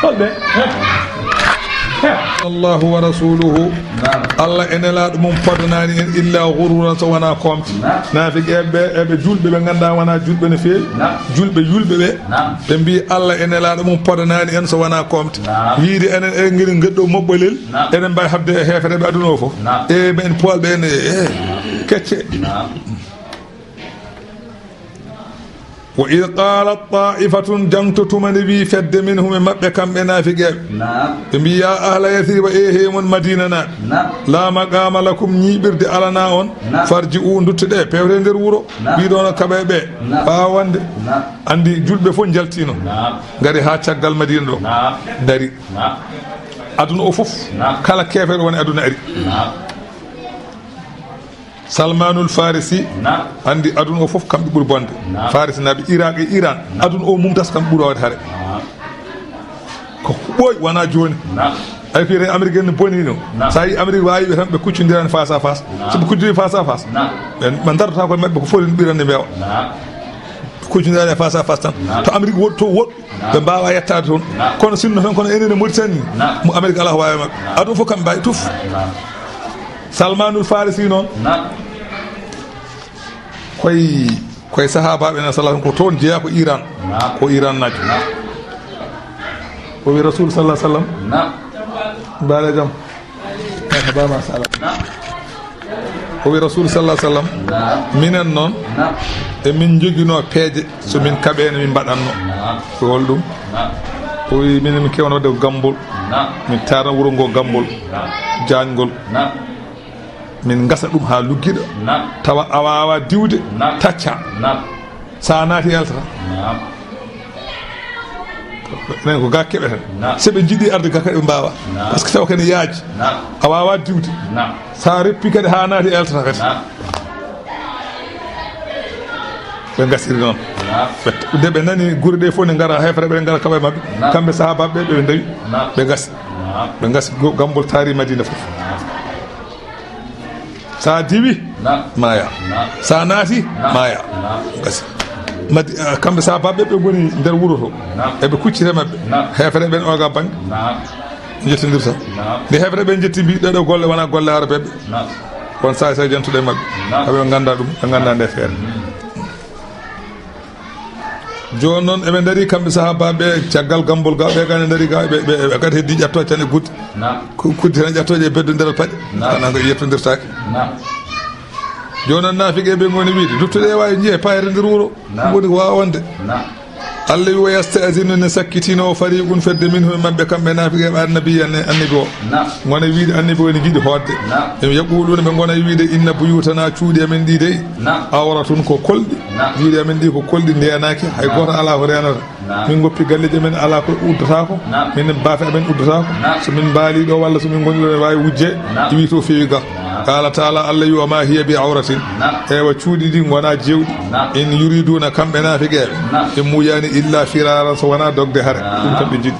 Holɓe? Allahu wa rasuluhu. Naam. Allah e nelaaɗo mum podanaani en illa ghururan so wonaa koomti. Naam. Naafiqeeɓe ɓe, e ɓe julɓe ɓe ngannduɗaa wonaa julɓe no feewi. Naam. Julɓe yulɓe ɓe. Naam. Ɓe mbi Allah e nelaaɗo mum podanaani en so wonaa koomti. Naam. Wiide enen e ngir ngaddo moɓɓolel. Naam. Enen mbawi habde e heefereɓe aduna o fof. Naam. E ɓen poolɓe en, e, e, kecce. Naam. Wa id qalat ta'ifatun, jangto tuma nde wi fedde minhum e maɓɓe kamɓe naafiqeeɓe. Naam. Ɓe mbi, ya ahla Yasriba, e he mon Madina naaɓe. Naam. La maqama lakum, ñiiɓirde alana on. Naam. Farji'u, duttoɗe, pewte nder wuro. Naam. Ɓiɗo no kaɓe ɓe. Naam. Ɓawa wonde. Naam. Andi julɓe fof jaltino. Naam. Ngari ha caggal Madina ɗo. Naam. Dari. Naam. Aduna o fof. Naam. Kala keefeero woni aduna ari. Naam. Salmanul Farisi, Naam. Andi aduna o fof kamɓe ɓuri bonde. Naam. Farisi naaɓe Iraq e Iran, Naam. Aduna o mumtas kamɓe ɓuri wawde hare. Naam. Ko ɓooy wona jooni. Naam. Ay fiyete Amérique en bonino. Naam. Sa yi Amérique wawi ɓe tan ɓe kuccodirani face à face. Naam. So ɓe kuccodiri face à face. Naam. Ɓe, ɓe dartata koye maɓɓe ko foti no ɓirande mbewa. Naam. Ɓe kuccodirani face à face tan. Naam. To Amérique woɗ-, to woɗ-, Ɓe mbaawa yettaade toon. Naam. Kono sinno tan kono enen e Mauritanie ni, Naam. Mo Amérique alaa ko waawi e maɓɓe. Naam. Aduna fof kamɓe mbaawi tuf. Naam. Salmanul Farisi noon. Naam. Koye, koye sahaabaaɓe na sallallahu ko toon jeyaa ko Iran. Naam. Ko Iran naajo. Naam. O wi Rasul sallallahu alaihi wasallam. Naam. Mbaɗa jam. Baba salam. Naam. O wi Rasul sallallahu alaihi wasallam, Naam. Minen noon, Naam. Emin njoginoo peeje, so min Naam. Kaɓeeno, min mbaɗatno. Naam. Ko holɗum? Naam. O wi minen min kewnode ko Gambol. Naam. Min taarna wuro ngo Gambol. Naam. Jaañgol. Naam. Min ngasa ɗum haa luggiɗa. Naam. Tawa a waawaa diwde, Naam. Tacca. Naam. So a naati, yaltata. Naam. Enen ko ga keɓeten. Naam. So ɓe njiɗi arde ga kadi ɓe mbaawa. Naam. Parce que tawa kadi yaaji. Naam. A waawaa diwde. Naam. So a reppi kadi haa naati, a yaltata kadi. Naam. Ɓe ngasiri noon. Naam. Ɓe, nde ɓe nani gure ɗe fof ne ngara, heefere ɓe ngara kaɓa e maɓɓe. Naam. Kamɓe sahaabaaɓe ɓe, ɓe ndawi. Naam. Ɓe ngasi. Naam. Ɓe ngasi go-, Gambol taari Madina fof. Naam. Sa diwi, Naam. Maya. Naam. Sa naati, Naam. Maya. Naam. Gasi. Madi-, ah, kamɓe sahaabaaɓe ɓe ngoni nder wuro to. Naam. Eɓe kuccita maɓɓe. Naam. Heefere ɓen oga bannge. Naam. Jettondirta. Naam. Nde heefere ɓe jetti mbi ɗeɗo golle wona golle Arabeeɓe. Naam. Kono sa, sa jantuɗe maɓɓe. Naam. Aɓe ngannda ɗum, ɓe ngannda nde feere. Mm. Jooni noon, eɓe ndaari kamɓe sahaabaaɓe, caggal Gambol ga, ɓe kadi ndaari ga, ɓe, ɓe, ɓe kadi heddi ƴatto can e gudde. Naam. Ku-, kuddi tan ƴattoje e beddo nder paɗe. Naam. Kana ko yettondirtaake. Naam. Jooni noon, naafiqe ɓe ngoni wiide, duttoɗe wawi njiye payre nder wuro. Naam. Ngoni ko wawa wonde. Naam. Allah wi, "Wa yasta'zinu", ne sakkitino o fariqun fedde minhum e maɓɓe kamɓe naafiqe ɓe annabi, annabi o. Naam. Ngona wiide annabi o ne jiɗi hoodde. Naam. E yaquluna ɓe ngona wiide, "Inna buyutana", cuuɗi amen ɗi dey. Naam. "Awratun" ko kolɗi. Naam. Cuuɗi amen ɗi ko kolɗi ndenaaki. Hay Naam. Gooto alaa ko renata. Naam. Min ngoppi galleeji amen alaa ko uddataako. Naam. Minen baafe amen uddataako. Naam. So min mbaali ɗo walla so min ngoni ɗo ne waawi wujje. Naam. Iwi to feewi ga. Naam. Qala taala, Allah wi, "Wa ma hiya bi awratin." Naam. Ewa cuuɗi ɗi ngona jewɗi. Naam. In yuriduna kamɓe naafiqeeɓe. Naam. Ɓe muuyani illa firaran so wona dogde hare. Naam. Ɗum kam ɓe jiɗi.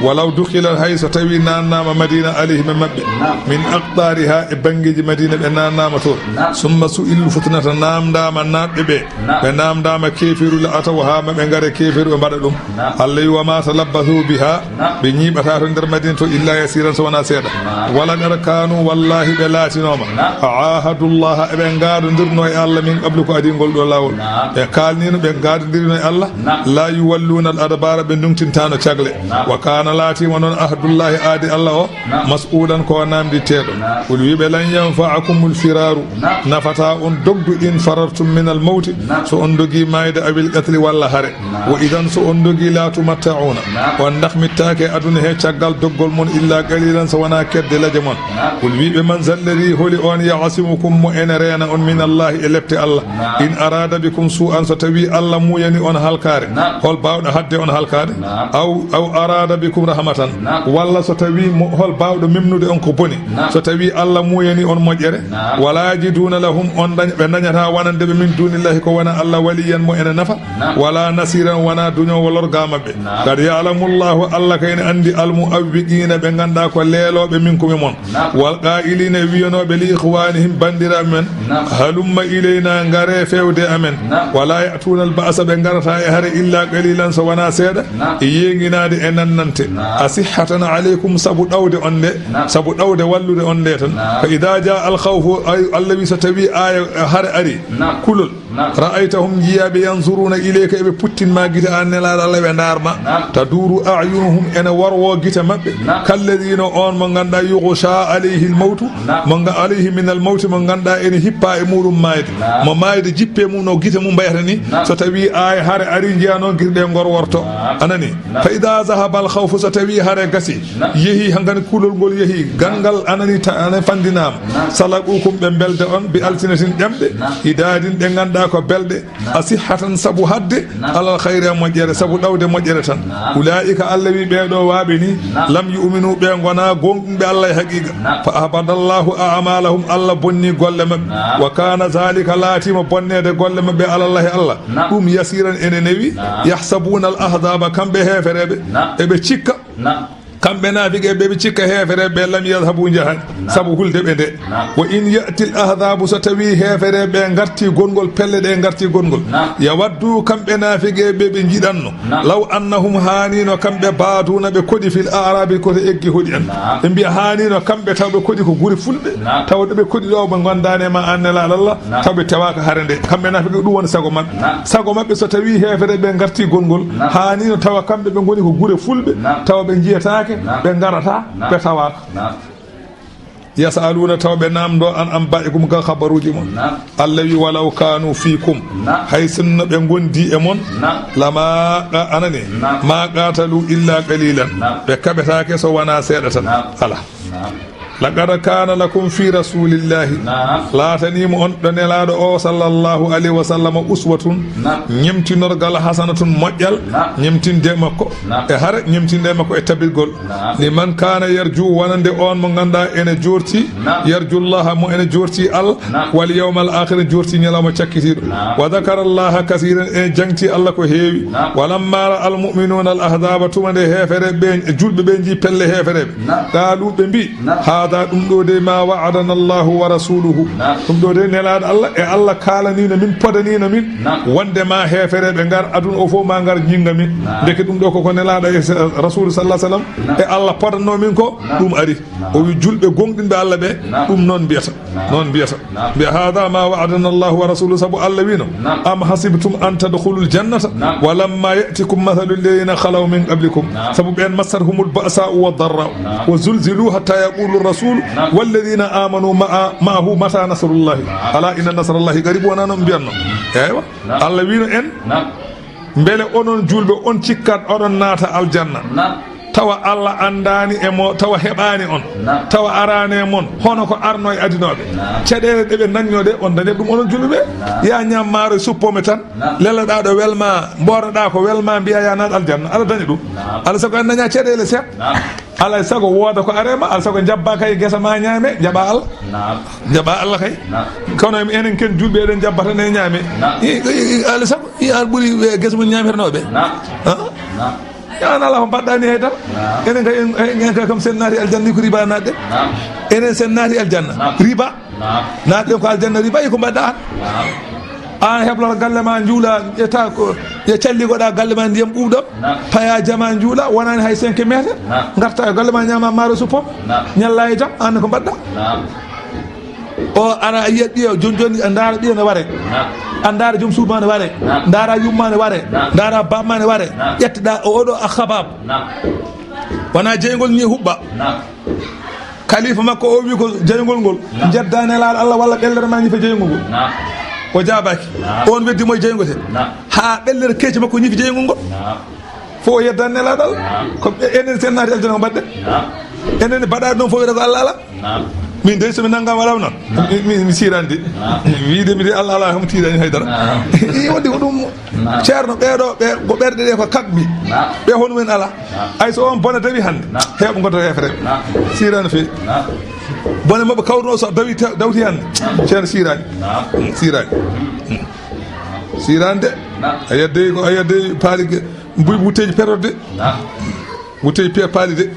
Walaw dukhilat, hay so tawi naannaama Madina, alayhim e maɓɓe, Naam. Min aqtariha, e banngeeji Madina ɓe naannaama toon. Naam. Summa su'ilu fitnata, naamndaama naatɓe ɓe, Naam. Ɓe naamndaama keeferu, la atawha, ma ɓe ngare keeferu ɓe mbaɗa ɗum. Naam. Allah wi, "Wa ma talabbathu biha", Naam. Ɓe ñiiɓata to nder Madina to illa yasiran so wona seeɗa. Naam. Wala qad kanu, wallahi ɓe laatinooma. Naam. Ahadullah, eɓe ngaadondirno e Allah min qablu ko adii ngol ɗo laawol. Naam. Ɓe kaalnino ɓe ngaadondirno e Allah. Naam. La yuwalluna al adbara, ɓe ndungtintano cagle. Naam. Wa kana, laatiima noon, ahdullahi, aadi Allah o, Naam. Mas'ulan, ko namditeeɗo. Naam. Qul, wiɓe, lan yanfa'akumul firaru, Naam. Nafata on dogdu, in farartum minal mawti, Naam. So on dogi mayde, awil qatli, walla hare. Naam. Wa idan, so on dogi, la tumatta'una, Naam. On ndahmittaake aduna he caggal doggol mon, illa qalilan, so wona kedde laje mon. Naam. Qul, wiɓe, man zalladi, holi on, ya'simukum, mo ene reena on, min Allahi, e lepte Allah, Naam. In arada bikum su'an, so tawi Allah muuyani on halkaare, naam, hol baawɗo haɗde on halkaare? Naam. Aw, aw arada bikum rahmatan, naam, walla so tawi mo, hol baawɗo memnude on ko boni? Naam. So tawi Allah muuyani on moƴƴere, naam, wala yajiduna lahum, on dañ-, ɓe dañata wonande ɓe min dunillahi ko wona Allah waliyan mo ene nafa, naam, wala nasiran, wona duñoowo lorga maɓɓe. Naam. Qad ya'lamu Allahu, Allah kay ne anndi, al mu'awwiqina, ɓe ngannduɗaa ko leelooɓe, minkum e mon. Naam. Wal qaa'iliina, e wiyanooɓe li ikhwaanihim, banndiraaɓe men, naam, halumma ilaynaa, ngaree feewde e amen. Naam. Wa laa ya'tuuna al ba'sa, ɓe ngarataa e hare, illaa qaliilan, so wonaa seeɗa, naam, e yeeŋinaade e nannante. Naam. Asihhatan alaykum, sabu ɗawde on nde, naam, sabu ɗawde wallude on nde tan. Naam. Fa idaa jaa al khawfu, ay, Allah wi, so tawii aaya hare ari, naam, kulol, naam, ra'aytahum, njiyaa ɓe, yanzuruuna ilayka, eɓe puttin ma gite, an Nelaaɗo Allah, ɓe ndaar ma. Naam. Taduuru a'yunuhum, ene worwo gite maɓɓe. Naam. Kalladii, no on mo ngannduɗaa, yughshaa alayhi al-mawtu, naam, mo nga-, alayhi min al-mawti, mo ngannduɗaa ene hippa e muɗum maayde. Naam. Mo maayde jippe mum no gite mum mbayata ni. Naam. So tawi aaya hare ari, njiyaa no gite ɗe ngorworto. Naam. Anani? Naam. Fa idaa zahaba al-khawfu, so tawi hare gasi, naam, yehi, hankadi kulol ngol yehi, naam, ganngal anani ta-, anani fanndinaama. Naam. Salaqukum, ɓe mbelda on, bi alsinatin, ɗemɗe, naam, hidaadin, ɗe ngannduɗaa ko belɗe, naam, asihhatan, sabu haɗde, naam, alal khayri, e moƴƴere, sabu ɗawde moƴƴere tan. Naam. Ulaa'ika, Allah wi, ɓee ɗoo waaɓe ni, naam, lam yu'minu, ɓe ngonaa goongɗinɓe Allah e haqiiqa. Naam. Fa ahbata Allahu a'maalahum, Allah bonni golle maɓɓe. Naam. Wa kaana zaalika, laatiima bonneede golle maɓɓe, ala Allahi, Allah, naam, ɗum yasiiran, ene newi. Naam. Yahsabuuna al ahzaaba, kamɓe heefereeɓe, naam, eɓe cikka, naam, kamɓe naafiqe ɓe, ɓe cikka heefereeɓe ɓe, lam yadhabu, njahaani, naam, sabu hulde ɓe nde. Naam. Wa in ya'ti al ahzaabu, so tawi heefereeɓe ɓe ngarti gonngol, pelle ɗe ngarti gonngol. Naam. Yawaddu, kamɓe naafiqe ɓe, ɓe njiɗanno. Naam. Law annahum, haaniino kamɓe, baaduuna, ɓe koɗi, fil a'raabi, ko to egge hoɗi en. Naam. Ɓe mbiya haaniino kamɓe taw ɓe koɗi ko gure fulɓe. Naam. Taw ɗo ɓe koɗi ɗo, ɓe ngondaani e ma, an Nelaaɗo Allah, naam, taw ɓe tewaaka hare nde. Kamɓe naafiqe, ɗum woni sago maɓɓe. Naam. Sago maɓɓe, so tawi heefereeɓe ɓe ngarti gonngol, naam, haaniino tawa kamɓe ɓe ngoni ko gure fulɓe, naam, tawa ɓe njiyetaake, naam, ɓe ngarata, naam, ɓe tawaaka. Naam. Yas'aluuna, tawa ɓe naamndo, an anbaa'ikum, ka khabaruuji mon. Naam. Allah wi, walaw kaanu fiikum, naam, hay sinno ɓe ngondi e mon, naam, lama qa-, anani, naam, ma qaatalu illa qaliilan. Naam. Ɓe kaɓetaake so wonaa seeɗa tan. Naam. Ala. Naam. Laqad kaana lakum fii rasuulillaahi, naam, laataniima on ɗo Nelaaɗo o, sallallaahu alayhi wa sallam, uswatun, naam, ñemtinorgal, hasanatun, moƴƴal, naam, ñemtinde makko, naam, e hare, ñemtinde makko e tabirgol. Naam. Liman kaana yarju, wonande on mo ngannduɗaa ene joorti, naam, yarjullaaha, mo ene joorti Allah, naam, wal yawmal aakhir, joorti ñalawma cakkitiiɗo. Naam. Wa dhakarallaha kasiiran, ene jaŋti Allah ko heewi. Naam. Walamma ra'al mu'minuuna al ahzaaba, tuma nde heefereeɓe ɓe, julɓe ɓe njii pelle heefereeɓe. Naam. Qaalu, ɓe mbi, naam, haada, ɗum ɗo de, ma wa'adana Allahu wa rasuluhu. Naam. Ɗum ɗo de, Nelaaɗo Allah e Allah kaalaniino min, podaniino min, naam, wonde ma heefereeɓe ngar aduna o fof, ma ngar ñiŋga min. Naam. Ndeke ɗum ɗo koko Nelaaɗo e s-, Rasuulu sallallahu alaihi wasallam, naam, e Allah podanno min ko, naam, ɗum ari. Naam. O wi, julɓe goongɗinɓe Allah ɓe, naam, ɗum noon mbiyata. Naam. Noon mbiyata. Naam. Mbiya, haada ma wa'adana Allahu wa rasuluhu, sabu Allah wiino, naam, am hasibtum an tadkhulul jannata, naam, wa lamma ya'tikum mathalul ladhina khalaw min qablikum. Naam. Sabu ɓeen massathumul ba'sa'u wad darra'u, naam, wa zulzilu hatta yaqulu rasulu, naam, walladhina amanu ma'a-, ma'ahu mata nasrullahi. Naam. Ala inna nasrallahi qarib, wona no mbiyanno. Eywa. Naam. Allah wiino en, naam, mbele onon julɓe on cikkat oɗon naata aljanna? Naam. Tawa Allah anndaani e mo, tawa heɓaani on, naam, tawa araani e mon, hono ko arno e adinooɓe. Naam. Caɗeele ɗe ɓe dañnoo ɗe, on dañat ɗum onon julɓe ɓe. Naam. Ya ñaam maaro e suppome tan, naam, lelaɗaa ɗo welma, mboornoɗaa ko welma, mbiya ya naat aljanna. Aɗa daña ɗum. Naam. Alaa sago en daña caɗeele seeɗa. Naam. Alaa sago wooda ko arema, alaa sago jabba kay gesa ma ñaame, jaɓa Allah. Naam. Jaɓa Allah kay. Naam. Kono enen ken julɓe eɗen jabba tan e ñaame. Naam. I, i, i, alaa sago, i an ɓuri, eh, gesa mum ñaamirnooɓe. Naam. Ah? Naam. An alaa ko mbaɗɗaa ni hay dara. Naam. Enen kay, en, en, en kay kam sen naati aljanna ni ko riba naatde. Naam. Enen sen naati aljanna. Naam. Riba. Naam. Naatɗen ko aljanna riba, i ko mbaɗɗaa an? Naam. An heblata galle ma njuula, ƴetta ko, ƴe calligoɗa galle ma ndiyam ɓuuɓɗam, naam, paya jama njuula, wonani hay cinq mètres. Naam. Ngarta e galle ma ñaama maaro suppome. Naam. Ñalla e jam, an ko mbaɗɗa? Naam. O ara a yiya ɓiya, joni joni a ndaara ɓiya no ware. Naam. A ndaara joom suudu ma no ware. Naam. Ndaara yumma no ware. Naam. Ndaara bamma no ware. Naam. Ƴettoɗa o oɗo a khabab. Naam. Wona jeyngol ni huɓɓa. Naam. Kalifa makko o wi ko jeyngol ngol. Naam. Jedda Nelaaɗo Allah walla ɓellere ma ñifa jeyngol ngol. Naam. O jaabaaki. Naam. On weddi mo e jeyngol he. Naam. Haa ɓellere keeci makko ñifi jeyngol ngol. Naam. Fof o yedda Nelaaɗo Allah. Naam. Ko ɓe-, enen sen naati aljanna ko mbaɗɗen? Naam. Enen mbaɗaade ɗon fof wiyata ko Allah alaa. Naam. Min dey, so mi nanngama law noon, mi, mi, mi siirani de. Wiide mi de, Allah alaa, hamo tiiɗani haydara. I wonde ko ɗum. Ceerno, ɓeeɗo, ɓe, ko ɓerɗe ɗe ko kaɓɓi. Ɓe hono men alaa. Ay, so on bone dawi hannde, heeɓa ngonta heefere. Siirani no feewi. Bone maɓɓe kawruno so dawi ta-, dawti hannde, ceerno siirani. Siirani. Siirani de. A yedde ko, a yedde paali ge-, mbuy butteeji perot de. Butteeji pe-, paali de.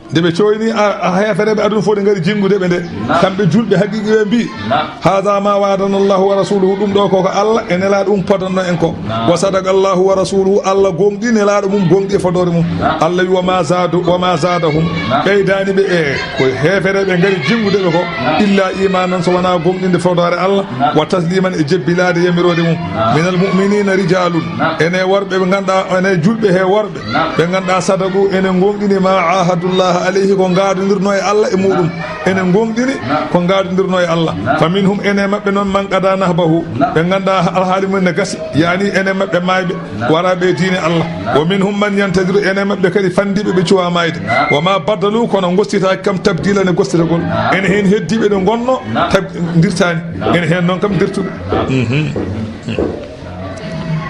Nde ɓe cooyni a, a heefereɓe aduna fof, ɗe ngari jinngude ɓe nde. Naam. Kamɓe julɓe haqiiqi ɓe mbi, naam, "Haadha ma wa'adana Allahu wa rasuluhu," ɗum ɗo koko Allah e Nelaaɗo mum podanno en ko. Naam. "Wa sadaqa Allahu wa rasuluhu," Allah gonɗi, Nelaaɗo mum gonɗi e fodoore mum. Naam. Allah wi, "Wa ma zaadu, wa ma zaadahum." Naam. Ɓeydaani ɓe e ko heefereɓe ngari jinngude ɓe ko, naam, "illa imanan," so wonaa gonɗinde fodoore Allah. Naam. "Wa tasliman," e jebbilaade yamiroode mum. Naam. "Minal mu'minina rijalun," naam, ene worɓe ɓe ngannduɗaa, ene julɓe he worɓe. Naam. Ɓe ngannduɗaa sadaqu ene ngoongɗini ma ahadullaha alayhi, ko ngaadondirno e Allah e muɗum. Naam. Ene ngoongɗini, naam, ko ngaadondirno e Allah. Naam. Fa minhum, ene maɓɓe noon, man qada nahbahu. Naam. Ɓe ngannduɗaa alhaali mum ne gasi, yaani ene maɓɓe maayɓe, naam, waraaɓe e diine Allah. Naam. Wa minhum man yantadiru, ene maɓɓe kadi fanndiiɓe ɓe cuwaa maayde. Naam. Wa ma baddalu, kono ngossitaaki kam tabdila ne gossitagol. Naam. Ene heen heddiiɓe ɗo ngonno, naam, tab-, ndirtaani. Naam. Ene heen noon kam ndirtuɓe. Naam. Mhm.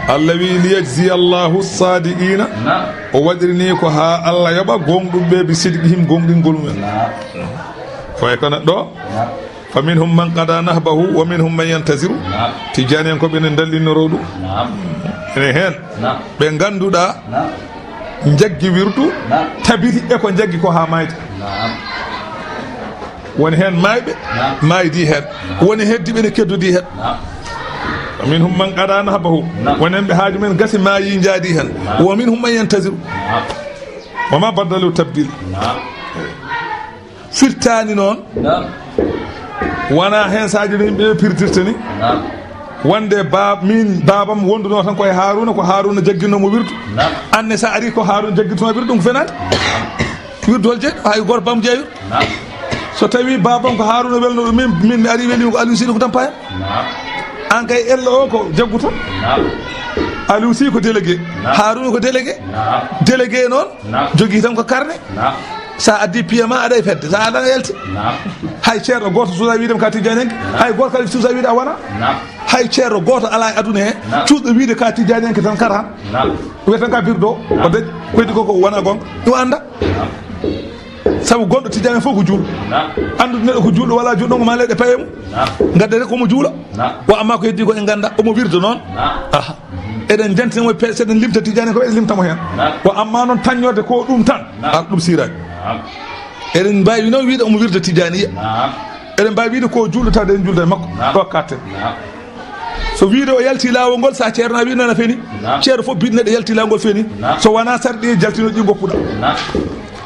Allah wi, "Liyajziya Allahu sadiqina." Naam. O waɗiri ni ko haa Allah yoɓa gooŋɗuɓe ɓe, bi sidqihim, gooŋɗingol mumen. Naam. Faye ko neɗɗo. Naam. Fa minhum man qada nahbahu wa minhum man yantaziru. Naam. Tijjaani en ko ɓe ne ndallinoroo ɗum. Naam. Ene heen. Naam. Ɓe ngannduɗaa, naam, njaggi wirdu, naam, tabiti e ko njaggi ko haa maayde. Naam. Woni heen maayɓe, naam, maaydii heen. Naam. Woni heddiiɓe ne keddodii heen. Naam. Wa minhum man qada nahbahu. Naam. Woni heen ɓe haaju men gasi, maayii, njaadii heen. Naam. Wa minhum man yantaziru. Naam. Wa ma baddalu tabdila. Naam. Firtaani noon. Naam. Wonaa heen sahaji no yimɓe ɓe pirtirta ni. Naam. Wonde baab-, min baabam wondunoo tan ko e Haaruuna, ko Haaruuna jagginoo mo wirdu. Naam. Aan ne so a arii ko Haaruuna jaggintunoo wirdu, ɗum ko fenaande. Wirdu hol jeyi? Hay gooto bam jeyi wirdu. Naam. So tawii baabam ko Haaruuna welnoo ɗum, min, min mi arii weli ko Aliou Sidi ko tampa heen. Naam. Aan kay ello o ko jaggu tan. Naam. Aliou Sy ko délégué. Naam. Haaruuna ko délégué. Naam. Délégué noon, naam, jogii tan ko carnet. Naam. Sa addi piye ma aɗa e fedde, sa aɗa yalti. Naam. Hay ceerno gooto suusa wiide mi ka tijjaani en. Naam. Hay gooto kala suusa wiide a wona. Naam. Hay ceerno gooto alaa e aduna he, naam, cuuɗo wiide ka tijjaani en tan kara. Naam. Wiye tan ka birdo, naam, o dañ, ko heddi ko ko wona gonga. Ɗum annda. Naam. Sabu gonɗo tijjaani fof ko juulɗo. Naam. Anndude neɗɗo ko juulɗo wala juulɗo, ko ma leɗɗe paye mum. Naam. Ngadde rek ko mo juula. Naam. Wa amma ko heddi ko en ngannda, omo wirda noon. Naam. Aha. Eɗen jantina mo pe-, seɗen limta tijjaani ko eɗen limta mo heen. Naam. Wa amma noon taññorde ko ɗum tan. Naam. Ar ɗum siiraani. Naam. Eɗen mbaawi noon wiide omo wirda tijjaani. Naam. Eɗen mbaawi wiide ko juulɗo tawde en juulda e makko. Naam. Ɗo katten. Naam. So wiide o yalti laawol ngol, sa ceerno a wiide noon a feni. Naam. Ceerno fof biɗ neɗɗo yalti laawol ngol feni. Naam. So wonaa sarɗi jaltino ɗi goppuɗa. Naam.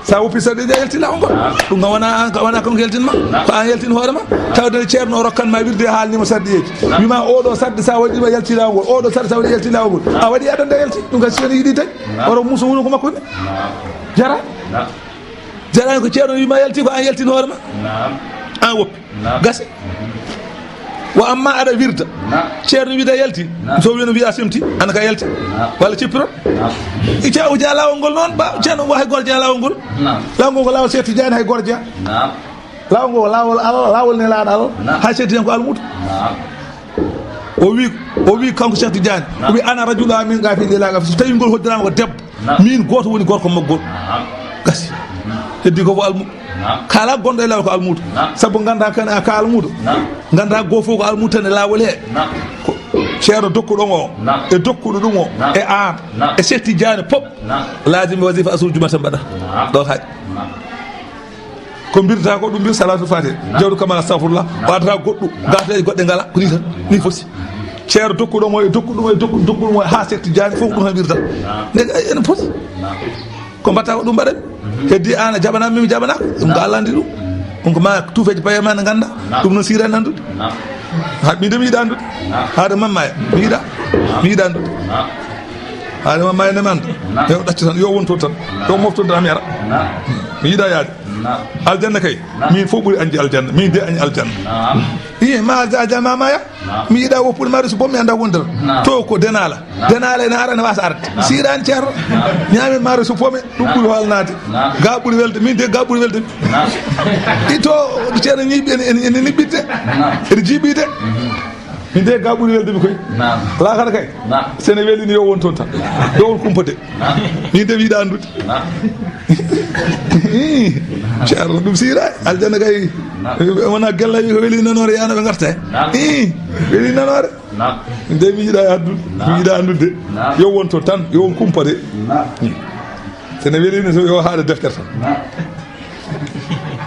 Sa woppi sarɗi a yalti laawol ngol. Naam. Ɗum kam wonaa an, wonaa kanko yaltin ma. Naam. Ko an yaltin hoore ma. Tawde ceerno o rokkan ma wirde haalni mo sarɗiyeeji. Naam. Wi ma oɗo sarɗi sa waɗi ma yalti laawol ngol. Oɗo sarɗi sa waɗi yalti laawol ngol. Naam. A waɗi adannde a yalti. Ɗum kam si woni yiɗi tañ. Naam. Woro muso woni ko makko ni. Naam. Jara. Naam. Jara ko ceerno wi ma yalti ko an yaltin hoore ma. Naam. An woppi. Naam. Gasi. Wa amma aɗa wirda. Naam. Ceerno wiida yalti. Naam. So wino wiya semti, ana ka yalti. Naam. Walla cippiro. Naam. Ica o jaa laawol ngol noon, ba ceerno o hay goto jaa laawol ngol. Naam. Laawol ngol ko laawol seeɗa tijjaani hay goto jaa. Naam. Laawol ngol ko laawol Allah, laawol nelaaɗo Allah. Naam. Hay seeɗa tijjaani ko almuudo. Naam. O wi, o wi kanko Cheikh Tidiane. Naam. O wi ana rajulu amin gafi ila gafi. So tawi ngol hoddiraama ko debbo. Naam. Min gooto woni gorko maggol. Naam. Gasi. Heddi ko ko almu-, naam, kala gonɗo e laawol ko almuudo. Naam. Sabu ngannda kan a ka almuudo. Naam. Ngannda goo fof ko almuudo tan e laawol he. Naam. Ko ceerno dokkuɗo o. Naam. E dokkuɗo ɗum o. Naam. E aan. Naam. E Cheikh Tidiane pop. Naam. Laazim wazifa asur jumata mbaɗa. Naam. Ɗo haaj. Naam. Ko mbirta ko ɗum mbir salatul fatiha. Naam. Jawdu kamal astafurlah. Naam. Wadata goɗɗu. Naam. Gafleje goɗɗe ngala. Ko ni tan. Ni foti. Ceerno dokkuɗo mo e dokkuɗo mo e dokkuɗo, dokkuɗo mo ha Cheikh Tidiane fof ɗum tan mbirta. Naam. Nde ene foti. Naam. Ko mbatta ko ɗum mbaɗen. Mhm. Heddi an a jaɓana min mi jaɓanaka. Ɗum ko, naam, Allah andi ɗum. Ɗum ko ma tuufeji paye ma ne ngannda. Naam. Ɗum no sira nandude. Naam. Ha, min de mi yiɗa anndude. Naam. Haade mamma e. Mi yiɗa. Naam. Mi yiɗa anndude. Naam. Haade mamma e ne mi annda. Naam. Yo ɗaccu tan, yo won toon tan. Naam. Yo mofto tan mi ara. Naam. Mi yiɗa yaade. Aljanna kay, min fof ɓuri añde aljanna, min de añi aljanna. Iye, ma alja-, aljanna ma maya. Mi yiɗa woppude ma resu boom, mi annda wondere. To ko denala. Denala ene ara, ene wasa arde. Siɗani ceerno. Ñaamen ma resu fof, ɗum ɓuri hoolnaade. Ga ɓuri welde, min de ga ɓuri welde. Ito, ceerno ñiiɓi, ene, ene, ene niɓɓitte. Ene jiiɓide. Min de ga ɓuri welde mi koy. Lakara kay. Sene weli ni yo won toon tan. Ɗo won kumpa de. Min de mi yiɗa anndude. Ii, ceerno ɗum siira. Aljanna kay. Wona gella wi ko weli nanoore yana ɓe garta. Ii, weli nanoore. Min de mi yiɗa addu-, mi yiɗa anndude. Yo won toon tan, yo won kumpa de. Sene weli ni so yo haade deftere tan.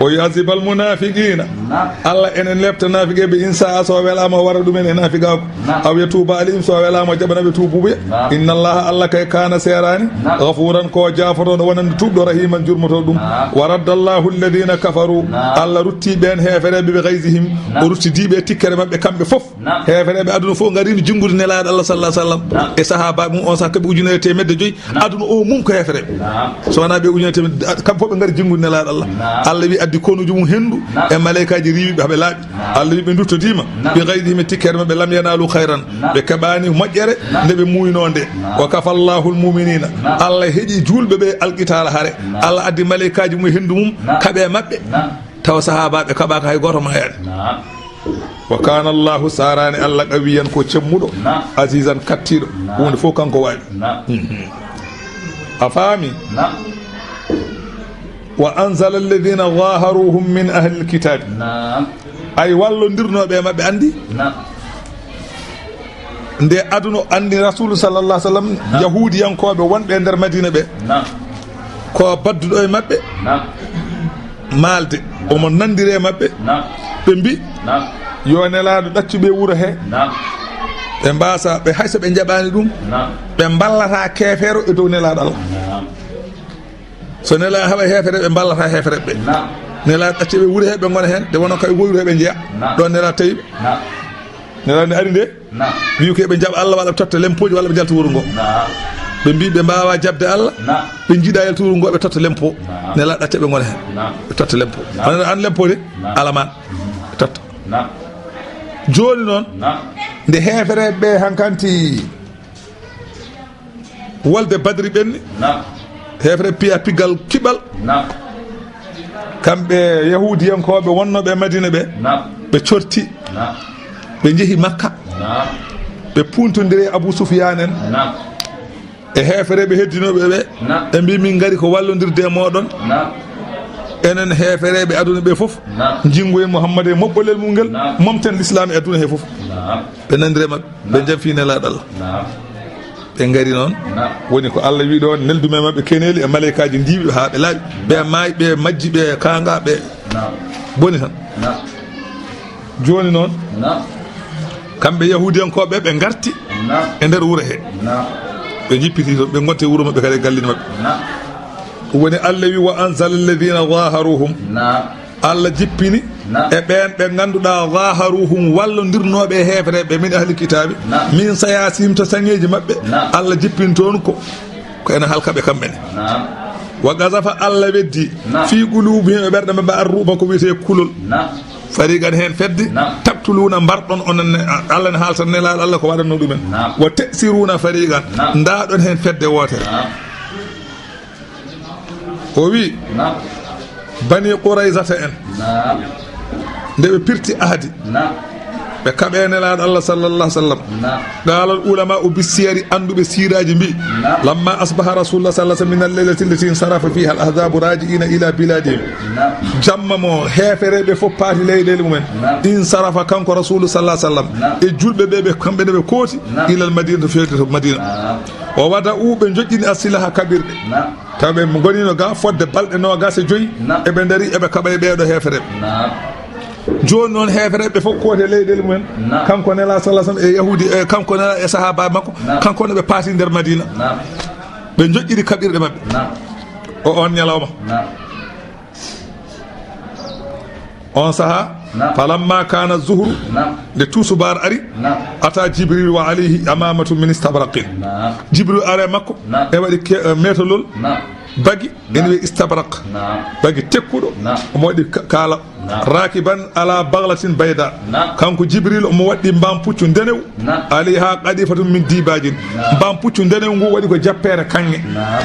O yu'azibal munafiqina. Allah enen lepta nafiqeɓe in sa'a so welama o wara ɗumen e nafiqaku. Aw yatuba alayhim so welama o jaɓanaɓe tubuɓe. Inna Allah Allah kay kana serani. Ghafuran ko jafotoɗo wonande tuɓɗo rahiman jurmotoɗo ɗum. Wa raddallahu alladhina kafaru. Allah rutti ɓen hefereɓe bi ghayzihim. O rutti diɓe tikkere maɓɓe kamɓe fof. Heefereɓe aduna fof ngarini jinngude Nelaaɗo Allah sallallahu alaihi wasallam e sahaabaaɓe mum on saaha kaɓe ujunere e teemedde joyi. Aduna o mum ko heefereɓe. So wonaa ɓe ujunere e teemedde, kamɓe fof ɓe ngari jinngude Nelaaɗo Allah. Allah wi addi konuujo mum henndu e maleykaaji riiwiɓe haɓe laaɓi. Allah wi ɓe nduttodiima ɓe gaydi himi tikkere maɓɓe lam yanaalu khayran. Ɓe keɓaani moƴƴere nde ɓe muuyno nde. Wa kafallahu almuminina. Allah heƴi juulɓe ɓe alqitaala hare. Allah addi maleykaaji mum e henndu mum kaɓe maɓɓe. Tawa sahaabaaɓe kaɓaaka hay gooto maayaani. Wa kana Allahu sarani Allah qawiyan ko cemmuɗo. Azizan kattiɗo. Hunde fof kanko wawi. A faami? Wa anzala alladhina zaharuhum min ahli alkitabi. Ay wallondirnoɓe e maɓɓe andi. Nde aduna andi Rasulu sallallahu alaihi wasallam, yahudiyankoɓe wonɓe e nder Madina ɓe, ko badduɗo e maɓɓe maalde, omo nandire maɓɓe. Ɓe mbi, yo Nelaaɗo ɗaccu ɓe wuro he. Ɓe mbasa, ɓe hayso ɓe jaɓani ɗum, ɓe mballata keefeero e dow Nelaaɗo Allah. So Nelaaɗo haɓa heefere, ɓe mballata heefereɓe ɓe. Nelaaɗo ɗaccu ɓe wuro he, ɓe ngona hen, nde wonno kay wuro he ɓe jeeya. Ɗon Nelaaɗo tawi ɓe. Nelaaɗo nde ari nde, wi ko ɓe jaɓa Allah walla ɓe totta lempoji walla ɓe jalta wuro ngo. Ɓe mbi ɓe mbawa jaɓde Allah, ɓe jiiɗa yalta wuro ngo, ɓe totta lempo. Nelaaɗo ɗacca ɓe ngona hen. Ɓe totta lempo. Wona an lempo de, alaman. Ɓe totta. Joni noon, nde heefereɓe ɓe hankanti wolde Badri ɓenni. Heefere piya piggal kiɓal. Kamɓe yahudiyankoɓe wonnoɓe e Madina ɓe, ɓe corti, ɓe jeehi Makka. Ɓe puntondiri e Abu Sufyan en e heefereɓe heddinoɓe ɓe. Ɓe mbi min ngari ko wallondirde e moɗon. Enen heefereɓe aduna ɓe fof, jingoyen Muhammad e moɓɓolel mum ngel, momten l'islam e aduna he fof. Ɓe nandire maɓɓe. Ɓe jam fii Nelaaɗo Allah. Ɓe ngari noon, woni ko Allah wi ɗon, neldu men maɓɓe keneeli e maleykaaji ndiiwi ɓe haa ɓe laaɓi. Ɓe maayi, ɓe majji, ɓe kaanga, ɓe boni tan. Jooni noon, kamɓe yahudiyankooɓe ɓe ngarti e nder wuro he. Ɓe jippiti toon, ɓe ngonti e wuro maɓɓe kadi e galleeji maɓɓe. Ɗum woni Allah wi, "Wa anzala alladhina zaharuhum." Allah jippini e ɓeen ɓe ngannduɗaa, zaharuhum, wallondirnooɓe e heefereɓe min ahli kitaabi, min sayasihim, to saŋeeji maɓɓe. Allah jippini toon ko, ko ene halka ɓe kamɓe ne. Wa qazafa, Allah weddi, fi qulubihim, e ɓerɗe maɓɓe, arruba, ko wiyetee kulol. Fariqan, heen fedde, taqtuluna, mbarɗon, onon ne, Allah ne haalta Nelaaɗo Allah ko waɗatnoo ɗumen. Wa ta'siruna fariqan, ndaaɗon heen fedde wootere. O wi, Bani Qurayzata en, nde ɓe pirti ahdi, ɓe kaɓe Nelaaɗo Allah sallallahu alaihi wasallam. Qala al ulama u bissiyari, annduɓe siiraaji mbi, lamma asbaha Rasulullah sallallahu alaihi wasallam min al-laylati allati insarafa fiha al-ahzabu raji'ina ila biladihim. Jamma mo heefereɓe fof paati leyɗeele mumen, insarafa, kanko Rasulu sallallahu alaihi wasallam, e julɓe ɓe, ɓe kamɓe ne ɓe kooti, ila al-madinati, feewde to Madina. O wada u, ɓe joƴƴini asilaha kaɓirɗe. Taw ɓe ngonino ga fodde balɗe noogas e joyi, eɓe ndari, eɓe kaɓa e ɓeeɗo heefereɓe. Jooni noon, heefereɓe fof kooti e leyɗeele mumen. Kanko Nela sallallahu alaihi wasallam e yahudi, e kanko Nela e sahaba makko, kanko ne ɓe paati nder Madina. Ɓe joƴƴiri kaɓirɗe maɓɓe. O on ñalawma. On saha, falamma kana zuhru, nde tusubar ari, ata Jibril wa alayhi amamatu min istabraqin. Jibril ari e makko, e waɗi ke-, eh, metolol, Bagi, ene wiyee istabrak. Naam. Bagi tekkuɗo, naam, omo waɗi ka-, kaala. Naam. Raakiban ala baglatin bayda. Naam. Kanko Jibril omo waɗi mbaam puccu ndenew. Naam. Alayha qadifatun min dibajin. Naam. Mbaam puccu ndenew ngu waɗi ko jappeere kaŋŋe. Naam.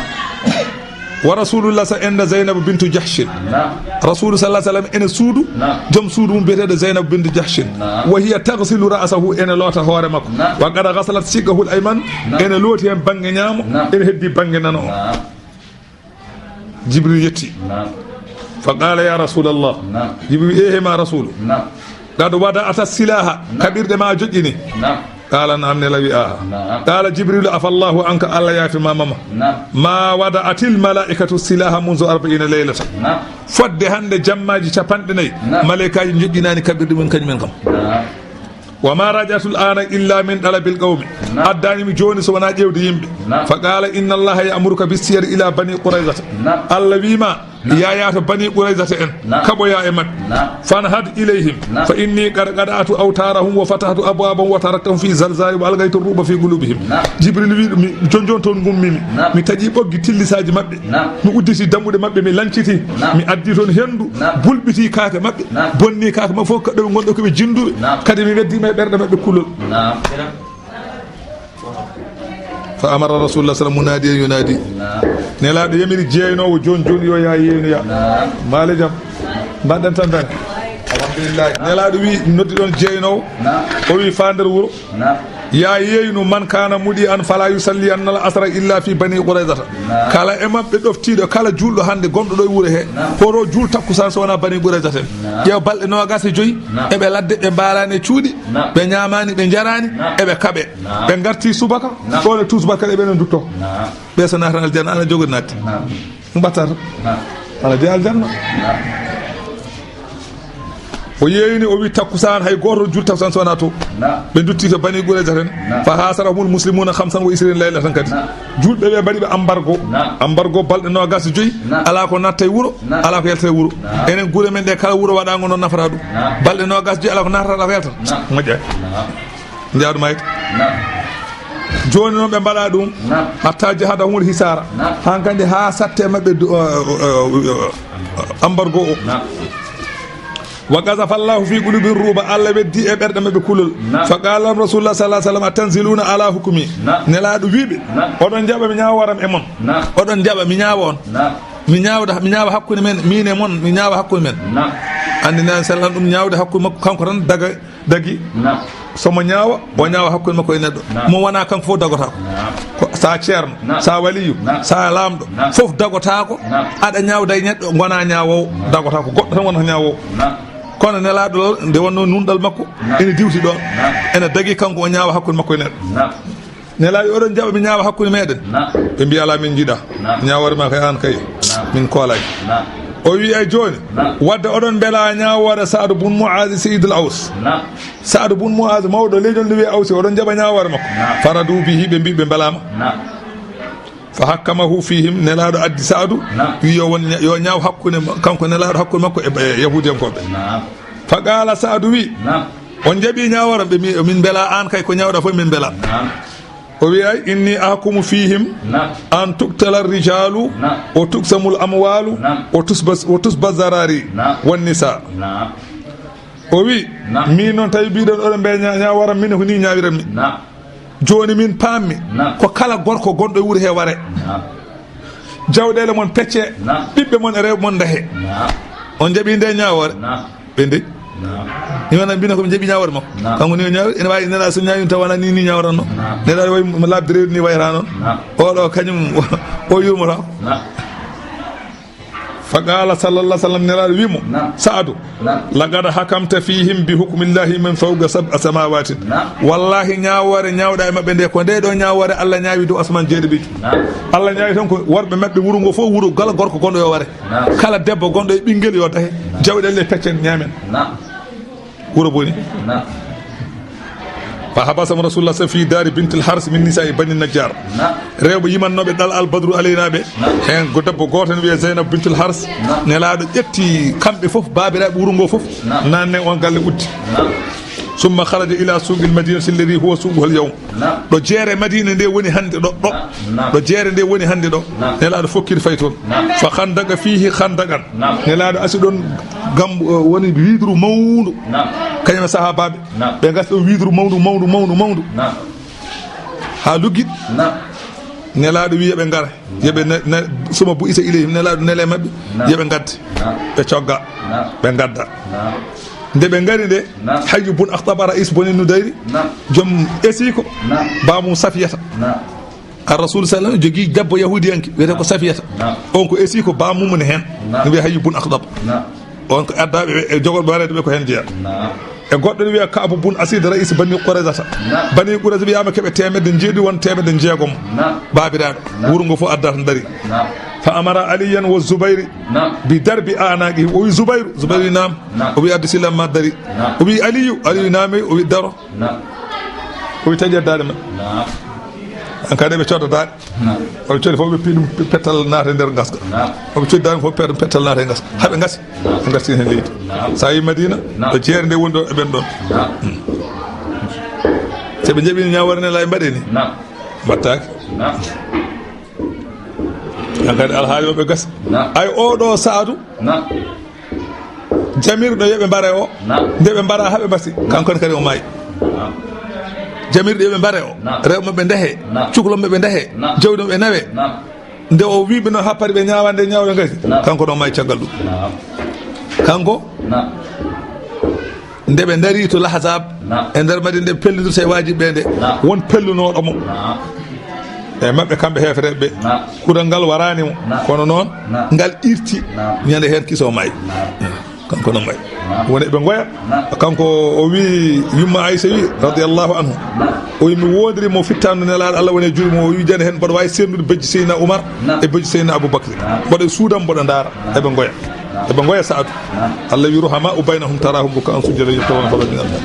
Wa Rasulullah sa inda Zainab bintu Jahshin. Naam. Rasulu sallallahu alaihi wasallam ene suudu. Naam. Joom suudu mum biyeteeɗo Zainab bintu Jahshin. Naam. Wa hiya taghsilu ra'sahu, ene loota hoore makko. Naam. Wa qad ghasalat shiqqahu al-ayman, naam, ene looti heen bannge ñaamo, naam, ene heddi bannge nano o. Naam. Jibril yetti. Naam. Fa qala, "Ya Rasulallah." Naam. Jibril, "Ehe ma Rasulu." Naam. "Qad wada'ta silaha." Naam. Kaɓirɗe ma a joƴƴini. Naam. Qala, "Naam." Nela wi, "Aha." Naam. Qala Jibril, "Afallahu anka, Allah yaafi ma mama." Naam. "Ma wada'atil malaikatu silaha munzu arba'ina laylatan." Naam. Fodde hannde jammaaji capanɗe nayi, naam, malaikaaji joƴƴinaani kaɓirɗe mum kañum en kam. Naam. "Wa ma raja'tu al-ana illa min talabil qawmi." Naam. Addaani mi jooni so wonaa ƴeewde yimɓe. Naam. Fa qala, "Inna Allaha ya'muruka bis siyari ila Bani Qurayzata." Naam. Allah wii ma, naam, yaa yaa to Bani Qurayzata en. Naam. Kaɓoyaa e maɓɓe. Naam. "Fanhad ilayhim. Naam. Fa inni qad qata'tu awtarahum wa fatahtu abwabahum wa taraktahum fi zalzali wa algaytu ruba fi qulubihim." Naam. Jibril wii ɗum, mi jonjon toon ngummimi. Naam. Mi taƴi ɓoggi tillisaaji maɓɓe. Naam. Mi udditi dammuɗe maɓɓe, mi lanciti. Naam. Mi addi toon henndu, naam, bulɓiti kaake maɓɓe, naam, bonni kaake maɓɓe fof, kaɗo ɓe ngonɗo ko ɓe jinnduɓe. Naam. Kadi mi weddi ma e ɓerɗe maɓɓe kulol. Naam. Fa amara Rasulullah sallam munadiyan yunadi. Naam. Nelaaɗo yamiri jeynoowo jooni jooni yo yaa yeeynoya. Naam. Maale jam. Mbaɗɗen tan dara. Alhamdulillah. Nelaaɗo wi noddi ɗon jeynoowo. Naam. O wi faa nder wuro. Naam. Yaa yeeynu man kana mudi'an fala yusalliyanna al asra illa fi Bani Qurayzata. Naam. Kala e maɓɓe ɗoftiiɗo, kala juulɗo hannde gonɗo ɗo e wuro he, naam, hoto juul takkusaan so wonaa Bani Qurayzata en. Naam. Ƴeew balɗe noogaas e joyi, naam, eɓe ladde, ɓe mbaalaani e cuuɗi, naam, ɓe ñaamaani, ɓe njaraani, naam, eɓe kaɓe. Naam. Ɓe ngarti subaka, naam, ɗoon e tuusbakka eɓe no ndutto. Naam. Ɓe so naatata aljanna, ana jogori naatde. Naam. Mbattata. Naam. Ana jeya aljanna. Naam. O yeeyni, o wi takkusaan, hay gooto juul takkusaan so wonaa to. Naam. Ɓe ndutti to Bani Qurayza ten. Naam. Fa hasarahumul muslimuna khamsan wa ishrina laylatan kadi. Naam. Juulɓe ɓe mbaɗi ɓe embargo. Naam. Embargo balɗe noogaas e joyi. Naam. Alaa ko natta e wuro, naam, alaa ko yalta e wuro. Naam. Enen gure men ɗe, kala wuro waɗaango noon nafata ɗum. Naam. Balɗe noogaas e joyi alaa ko nattata, alaa ko yaltata. Naam. Moƴƴaani. Naam. Njaadu mayde. Naam. Jooni noon ɓe mbaɗa ɗum. Naam. Hatta jahadahumul hisara. Naam. Hankadi haa satte maɓɓe du-, uh, uh, uh, uh, embargo o. Naam. Wa qazafa Allahu fi qulubi ruba, Allah weddi e ɓerɗe maɓɓe kulol. Naam. Fa qala lahum Rasulullah sallallahu alaihi wasallam, "Atanziluna ala hukmi?" Naam. Nelaaɗo wiiɓe, naam, oɗon jaɓa mi ñaaworam e mon? Naam. Oɗon jaɓa mi ñaawa on? Naam. Mi ñaawda, mi ñaawa hakkunde men, min e mon, mi ñaawa hakkunde men. Naam. Anndi naan sallan ɗum ñaawde hakkunde makko kanko tan daga dagi. Naam. So mo ñaawa, o ñaawa hakkunde makko e neɗɗo. Naam. Mo wonaa kanko fof dagotaako. Naam. Ko sa ceerno, naam, sa waliyu, naam, sa laamɗo, naam, fof dagotaako. Naam. Aɗa ñaawda e neɗɗo, ngonaa ñaawoowo, naam, dagotaako. Goɗɗo tan wonata ñaawoowo. Naam. Kono Nelaaɗo o, nde wonnoo nunɗal makko, naam, ene diwti ɗoon. Naam. Ene dagi kanko o ñaawa hakkunde makko e neɗɗo. Naam. Nelaaɗo, oɗon jaɓa mi ñaawa hakkunde meɗen? Naam. Ɓe mbiya, "Alaa, min njiɗaa." Naam. Ñaawoore ma kay aan kay. Naam. Min koolaaki. Naam. O wi, "Ay jooni, naam, wadde oɗon mbela ñaawoore Saadu bun Mu'aaz Sayyidul Aws?" Naam. Saadu bun Mu'aaz, mawɗo leñol no wiye Awsi, oɗon jaɓa ñaawoore makko? Naam. Faradu bihi, ɓe mbi ɓe mbelaama. Naam. Fa hakkamahu fihim, Nelaaɗo addi Saadu, naam, wi yo won ña-, yo ñaaw hakkunde ma-, kanko Nelaaɗo hakkunde makko e, e Yahuudiyankooɓe. Naam. Fa qaala, Saadu wi, naam, "On jaɓi ñaawoore?" Ɓe mbi, "Min mbela aan kay, ko ñaawɗa fof min mbela." Naam. O wi, "Ay, inni ahkumu fihim, naam, an tuqtala rijalu, naam, wa tuqsamul amwalu, naam, wa tusba, wa tusba zarari, naam, wan nisa." Naam. O wi, naam, "Min noon tawi mbiɗon oɗon mbiya ña-, ñaaworam, min ko ni ñaawiranmi." Naam. Jooni min paammi, naam, ko kala gorko gonɗo e wuro he ware. Naam. Jawɗeele mon pecce, naam, ɓiɓɓe mon e rewɓe mon ndahe. Naam. On jaɓi nde ñaawoore? Naam. Ɓe ndeƴ. Naam. Ni wona mbino ko ɓe jaɓi ñaawoore makko. Naam. Kanko ni o ñaawi, ene waawi nana so ñaawino taw wona ni, ni ñaaworanno. Naam. Nde ɗaɗo wayi mo labde reedu ni wayata noon. Naam. Oɗo kañum o yurmotaako. Naam. Fa qala sallallahu alaihi wasallam, Nelaaɗo wi mo, naam, "Saadu, naam, laqad hakamta fihim bi hukmillahi min fawqa sab'a samawatin." Naam. Wallahi, ñaawoore ñaawɗa e maɓɓe nde, ko nde ɗo ñaawoore Allah ñaawi dow asman jeeɗiɗi. Naam. Allah ñaawi tan ko worɓe maɓɓe wuro ngo fof, wuro kala gorko gonɗo yo ware. Naam. Kala debbo gonɗo e ɓinngel yo dahe. Naam. Jawɗeele peccen ñaamen. Naam. Wuro boni. Naam. Fa habasahum Rasulullah sa fi dari bintil Hars min nisa'i Bani Najjar. Naam. Rewɓe yimannooɓe ɗal Al Badru Alaynaaɓe. Naam. Heen ko debbo gooto ne wiyee Zaynab bintul Hars. Naam. Nelaaɗo ƴetti kamɓe fof, baabiraaɓe wuro ngo fof. Naam. Naanne on galle uddi. Naam. Summa kharaja ila suuqil madinati alladhi huwa suuquha al-yawm. Naam. Ɗo jeere Madina nde woni hannde ɗo, ɗo. Naam. Ɗo jeere nde woni hannde ɗo. Naam. Nelaaɗo fokkiri fayi toon. Naam. Fa khandaqa fihi khandaqan. Naam. Nelaaɗo asi ɗon gam, eh, woni wiiduru mawndu. Naam. Kañum e sahaabaaɓe. Naam. Ɓe ngasi ɗo wiiduru mawndu, mawndu, mawndu, mawndu. Naam. Haa luggi. Naam. Nelaaɗo wi yo ɓe ngara. Yo ɓe ne-, ne-, suma bu'isa ilayhim, Nelaaɗo nele maɓɓe. Naam. Yo ɓe ngadde. Naam. Ɓe cogga. Naam. Ɓe ngadda. Naam. Nde ɓe ngari nde, naam, Hayyu bun Akhtaba, ra'is Bani Nudayri, naam, joom esiko, naam, baamu Safiyata. Naam. Ar Rasul sallallahu alaihi wasallam jogii debbo yahudiyanke, wiyetee ko Safiyata. Naam. On ko esiko baamu mum ne heen. Naam. Ne wiyee Hayyu bun Akhtaba. Naam. On ko addaaɓe ɓe, e jogorɓe wareede ɓe ko heen jeyaa. Naam. E goɗɗo ne wiyee Ka'bu bun Asid, ra'is Bani Qurayzata. Naam. Bani Qurayza wiyaama keɓe teemedde njeeɗiɗi, won teemedde njeegom. Naam. Baabiraaɓe. Naam. Wuro ngo fof addaama darii. Naam. Fa amara Aliyan wa Zubayri, naam, bi darbi a'naqihi. O wi Zubayru, Zubayru wi naam. Naam. O wi addi silam ma darii. Naam. O wi Aliyu, Aliyu naami, o wi daro. Naam. O wi taƴe daaɗe maɓɓe. Naam. An kadi ɓe codda daaɗe. Naam. Oɓe coddi fof ɓe piɗum pettal naata e nder ngaska. Naam. Oɓe coddi daaɗe fof pe-, pettal naata e ngaska. Haa ɓe ngasi. Naam. Ɓe ngasi heen leydi. Naam. So a yi Madina, naam, ɗo jeere nde woni ɗo e ɓen ɗon. Naam. Hmm. So ɓe njaɓi ñaawore ne lay mbaɗe ni. Naam. Mbattaaki. Naam. An kadi alhaali maɓɓe gasi. Naam. Ay oɗo Saadu. Naam. Jamirɗo yo ɓe mbare o. Naam. Nde ɓe mbara haa ɓe mbasi. Naam. Kanko ne kadi o maayi. Naam. Jamirɗo yo ɓe mbare o. Naam. Rewɓe maɓɓe ndehe. Naam. Cukalon maɓɓe ndehe. Naam. Jawdi maɓɓe nawe. Naam. Nde o wiiɓe no happari ɓe ñaawande ñaawde ngasi. Naam. Kanko no maayi caggal ɗum. Naam. Kanko. Naam. Nde ɓe ndarii to Lahazab, naam, e nder Madina, nde ɓe pellidirta e waajiɓe ɓe nde, naam, won pellunooɗo mo. Naam. E maɓɓe kamɓe heefereɓe ɓe. Naam. Kural ngal waraani mo. Naam. Kono noon, naam, ngal irti, naam, ñande heen kiso maayi. Naam. Kanko noon maayi. Naam. Woni eɓe ngoya. Naam. Kanko o wi, yumma Aysa wi, radiyallahu anhu. Naam. O wi mi woodiri mo fittaandu Nelaaɗo Allah woni e juuɗe mum. O wi jande heen mboɗo waawi senndude bejji Seydina Umar, naam, e bejji Seydina Abubakri. Naam. Mboɗo suudan mboɗo ndaara, eɓe ngoya. Eɓe ngoya Saadu. Naam. Allah wi, "Ruhamaa'u baynahum tarahum ruka'an sujjadan yabtaghuna fadlan min Allah."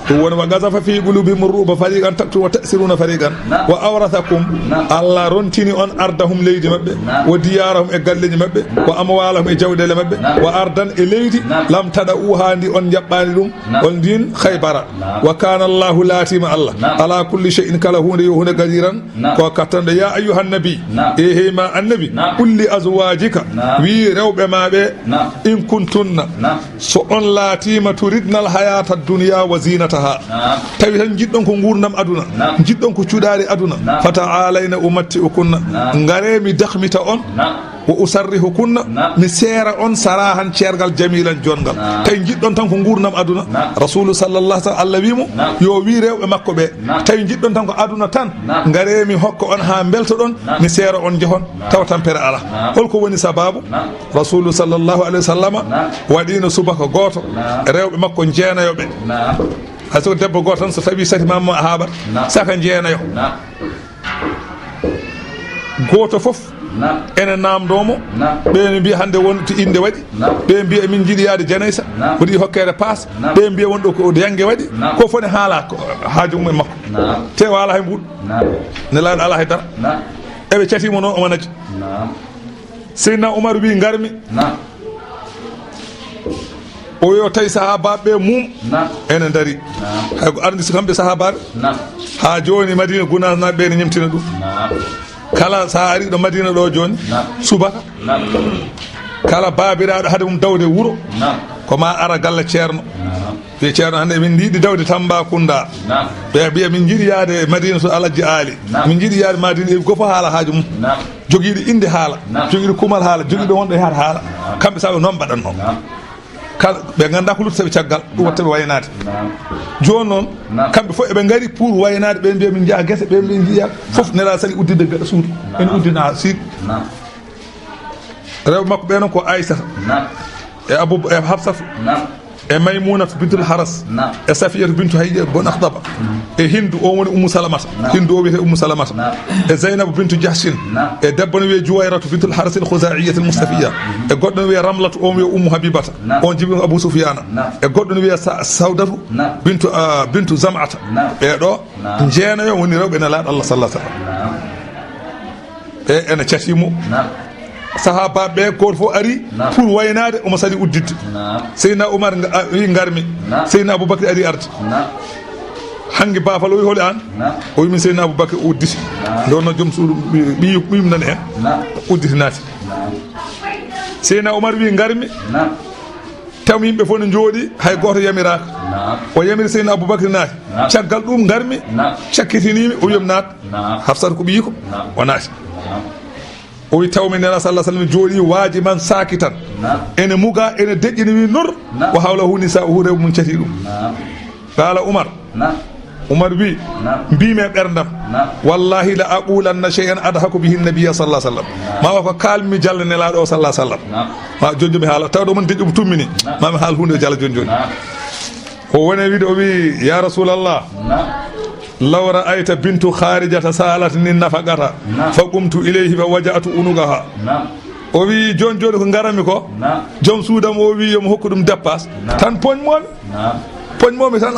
Ɗum woni, "Wa qazafa fi qulubihim ar-ru'ba fariqan taqtuluna wa ta'siruna fariqan wa awrathakum." Naam. Allah rontini on ardahum leydi maɓɓe, naam, wa diyarahum e galleeji maɓɓe, naam, wa amwalahum e jawɗeele maɓɓe, naam, wa ardan e leydi, naam, lam tada'uha ndi on jaɓɓaani ɗum, naam, on ndin Khaybara. Naam. Wa kana Allahu laatima Allah, naam, ala kulli shay'in kala huunde yo huunde qadiran, naam, ko kattanɗo. Ya ayyuhan nabi, naam, e hey ma annabi, naam, qul li azwajika, naam, wi rewɓe ma ɓe, naam, in kuntunna, naam, so on laatima turidna al hayata dunya wa zinataha, naam, tawi tan jiɗɗon ko nguurndam aduna, naam, jiɗɗon ko cuɗaari aduna, naam, fata'alayna umatti'ukunna, naam, ngare mi dahmita on, naam, wa usarrihukunna, naam, mi seera on sarahan ceergal jamilan jonngal. Naam. Tawi jiɗɗon tan ko nguurndam aduna. Naam. Rasulu sallallahu alaihi wasallam, Allah wi mo, naam, yo wi rewɓe makko ɓe. Naam. Tawi jiɗɗon tan ko aduna tan, naam, ngare mi hokka on haa mbeltoɗon, naam, mi seera on jehon, naam, tawa tampere ala. Naam. Holko woni sababu? Naam. Rasulu sallallahu alaihi wasallama, naam, waɗino subaka gooto, naam, rewɓe makko jeenayo ɓe. Naam. Hay so ko debbo gooto tan, so tawi sati ma mo a haaɓat, naam, saka jeenayo. Naam. Gooto fof, naam, ene naamndoo mo. Naam. Ɓe ne mbiya hannde won to innde waɗi. Naam. Ɓe mbiya min njiɗi yahde Janaysa. Naam. Ko ɗi hokkere paas. Naam. Ɓe mbiya won ɗo ko yannge waɗi. Naam. Ko fof ne haala ko haaju mum e makko. Naam. Te o alaa hay mbuuɗu. Naam. Nelaaɗo alaa hay dara. Naam. Eɓe cati mo noon, omo naji. Naam. Seydina Umar wi ngarmi. Naam. O yo tawi sahaabaaɓe ɓe mum, naam, ene ndari. Naam. Hay ko ardi so kamɓe sahaabaaɓe. Naam. Haa jooni Madina Gunaas naaɓe ɓe ne ñemtina ɗum. Naam. Kala so a ari ɗo Madina ɗo jooni, naam, subaka. Naam. Kala baabiraaɗo hade mum dawde wuro, naam, ko ma ara galle ceerno. Naam. Wiye ceerno hannde min njiɗi dawde Tambacounda. Naam. Ɓe mbiya min njiɗi yaade Madina to Alhaji Aali. Naam. Min njiɗi yaade Madina e goppo haala haaju mum. Naam. Jogiiɗo innde haala, naam, jogiiɗo kumal haala, jogiiɗo wonɗo e har haala. Naam. Kamɓe sabu noon mbaɗatnoo. Naam. Kala ɓe nganndaa ko lutti sabi caggal, ɗum waɗta ɓe waynaade. Naam. Jooni noon, naam, kamɓe fof eɓe ngari pour waynaade, ɓe mbiya min njaha gese, ɓe mbiya njiya fof, Nelaaɗo sali udditde gaɗa suudu. Naam. Ene uddina siiɗi. Naam. Rewɓe makko ɓe noon ko Aysata. Naam. E Abu, e Hafsatu. Naam. E Maymunatu bintul Haras. Naam. E Safiyatu bintu Hayy bun Akhdaba. Mm. E Hindu, o woni Ummu Salamata. Naam. Hindu o wiyetee Ummu Salamata. Naam. E Zaynabu bintu Jahshin. Naam. E debbo no wiyee Juwayratu bintul Harasil Khuzaiyatil Mustafiya. Naam. E goɗɗo no wiyee Ramlatu, o wiyee Ummu Habibata. Naam. On jibi Abu Sufyana. Naam. E goɗɗo no wiyee Sa-, Sawdatu, naam, bintu, ah, bintu Zam'ata. Naam. Ɓee ɗo, naam, jeenayo woni rewɓe Nelaaɗo Allah sallallahu alaihi wasallam. Naam. E ene cati mo. Naam. Sahaabaaɓe ɓe, gooto fof ari, naam, pour waynaade, omo sali udditde. Naam. Seydina Umar nga-, a, wi: "Ngarmi." Naam. Seydina Abubakar ari arde. Naam. Hanki baafal o wi: "Holi aan?" Naam. O wi: "Min Seydina Abubakar." O udditi. Naam. Nde wonnoo joom suudu ɓi-, ɓiyum, ɓiyum nani heen. Naam. Udditi naati. Naam. Seydina Umar wi: "Ngarmi." Naam. Tawi yimɓe fof ne njooɗii, hay gooto yamiraaka. Naam. O yamiri Seydina Abubakar, naati. Naam. Caggal ɗum ngarmi, naam, cakkitiniimi, o wi'am naat. Naam. Hafsata ko ɓiyiiko, naam, o naati. Naam. O wi: "Tawmi Nelaaɗo sallallahu alayhi wa sallam jooɗii waajiman saakitan." Naam. Ene muga, ene deƴƴini, wi: "Nur." Naam. "Wa hawlahu nisaa'uhu", rewɓe mum cati ɗum. Naam. Qaala Umar. Naam. Umar wi: Naam. "Mbiimi e ɓerndam, naam, wallahi la aqulanna shay'an adhaku bihi nabiyya sallallahu alayhi wa sallam." Naam. Ma o ko kaalmi jalla Nelaaɗo o sallallahu alayhi wa sallam. Naam. Ma jooni jooni mi haala, tawde omo deƴƴi, omo tummini. Naam. Ma mi haal huunde jalla jooni jooni. Naam. O woni wiide, o wi: "Ya Rasulallah, naam, law ra'ayta bintu Kharijata sa'alatni nafaqata, naam, fa qumtu ilayhi fa waja'tu unuqaha." Naam. O wi: "Jooni jooni ko ngaranmi ko, naam, joom suudam o wi yo mi hokku ɗum dépasse." Naam. Tan poñmoomi. Naam. Poñmoomi tan,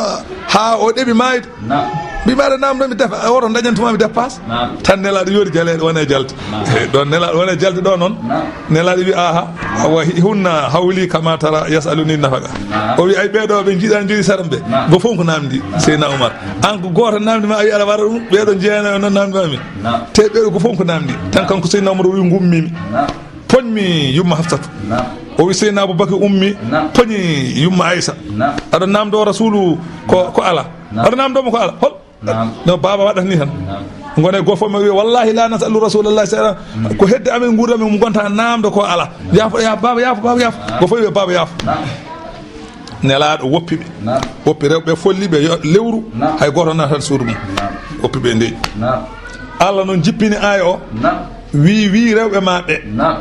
haa o ɗeɓi maayde. Naam. Mbiimi aɗa naamndo mi dépa-, oto dañantuma mi dépasse. Naam. Tan Nelaaɗo yoori jaleeɗe wona e jalde. Naam. Eh, ɗon Nelaaɗo wona e jalde ɗo noon. Naam. Nelaaɗo wi: "Aha, wa hi-, hunna hawli kama tara yas'aluni nafaqa." Naam. O wi: "Ay, ɓeeɗo ɓe njiɗa jogii saram ɓe." Naam. Go fof ko naamndi, naam, Seydina Umar. An ko gooto naamndi ma, a wi aɗa wara ɗum, ɓeeɗo jeenayo noon naamndi ma min. Naam. Te ɓeeɗo go fof ko naamndi. Tan kanko Seydina Umar o wi: "Ngummimi." Naam. Poñmi yumma Hafsatu. Naam. O wi Seydina Abubakar ummi, naam, poñi yumma Aysa. Naam. Aɗa naamndo Rasuulu ko, ko ala. Naam. Aɗa naamndo mo ko ala. Hol? Naam. No baaba waɗata ni tan. Naam. Ngone go fof mi wi: "Wallahi la nas'alu Rasulallah sallallahu alayhi wa sallam." Mm. Ko hedde amen nguurndam, mi gonta naamndo ko ala. Naam. Yaafo, yaafo, baaba, yaafo, baaba, yaafo. Naam. Go fof wi: "Baaba, yaafo." Naam. Nelaaɗo woppi ɓe. Naam. Woppi rewɓe, folli ɓe yo lewru, naam, hay gooto naatataa suudu mum. Naam. Woppi ɓe ndeeƴi. Naam. Allah noon jippini aaya o. Naam. Wi, wi rewɓe ma ɓe. Naam.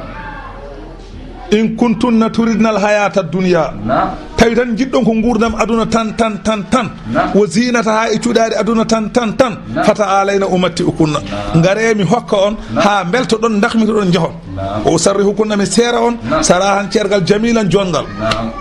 "In kuntunna turidna al hayata dunya." Naam. Tawi tan njiɗɗon ko nguurndam aduna tan, tan, tan, tan. Naam. "Wa zinataha", e cuɗaari aduna tan, tan, tan. Naam. "Fata'alayna umatti'ukunna." Naam. Ngare mi hokka on, naam, haa mbeltoɗon, dakmitoɗon, njahon. Naam. "Wa usarrihukunna", mi seera on, naam, "sarahan", ceergal, "jamilan", joɗngal. Naam.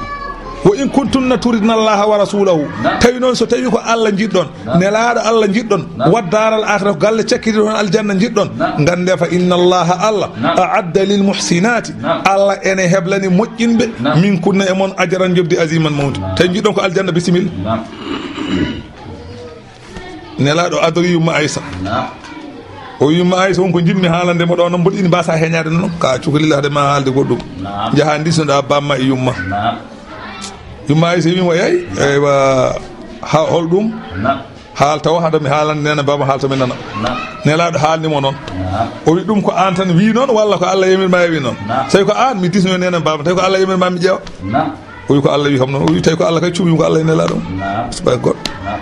"Wa in kuntunna turidna Allaha wa rasulahu." Naam. Tawi noon so tawi ko Allah njiɗɗon, naam, Nelaaɗo Allah njiɗɗon, naam, wa daaral aakhirah, ko galle cakkitiiɗo hono aljanna njiɗɗon, naam, ngannde fa inna Allaha Allah, naam, a'adda lil muhsinati, naam, Allah ene heblani moƴƴinɓe, naam, minkunna e mon ajran njoɓdi aziman mawndi. Naam. Tawi njiɗɗon ko aljanna, bisimilla. Naam. Nelaaɗo adori yumma Aysa. Naam. O wi yumma Aysa, "Won ko njiɗmi haalande mo ɗo, noon mboɗo ini mbasa heñaade noon, ka cukalel hade ma haalde goɗɗum." Naam. Njaha ndisoɗa bamma e yumma. Naam. Yumma Aysa wi mo, "Yeey, eywa, ha, hol ɗum?" Naam. "Haal taw hade mi haalande nene bamma, haal to mi nana." Naam. Nelaaɗo haalni mo noon. Naam. O wi ɗum ko aan tan wi noon, walla ko Allah yamir ma e wi noon? Naam. So tawi ko aan, mi disno nene bamma, tawi ko Allah yamir ma, mi ƴeewa. Naam. O wi ko Allah wi kam noon. O wi tawi ko Allah kay cuɓi mi ko Allah e Nelaaɗo mum. Naam. Subaa e goɗɗo. Naam.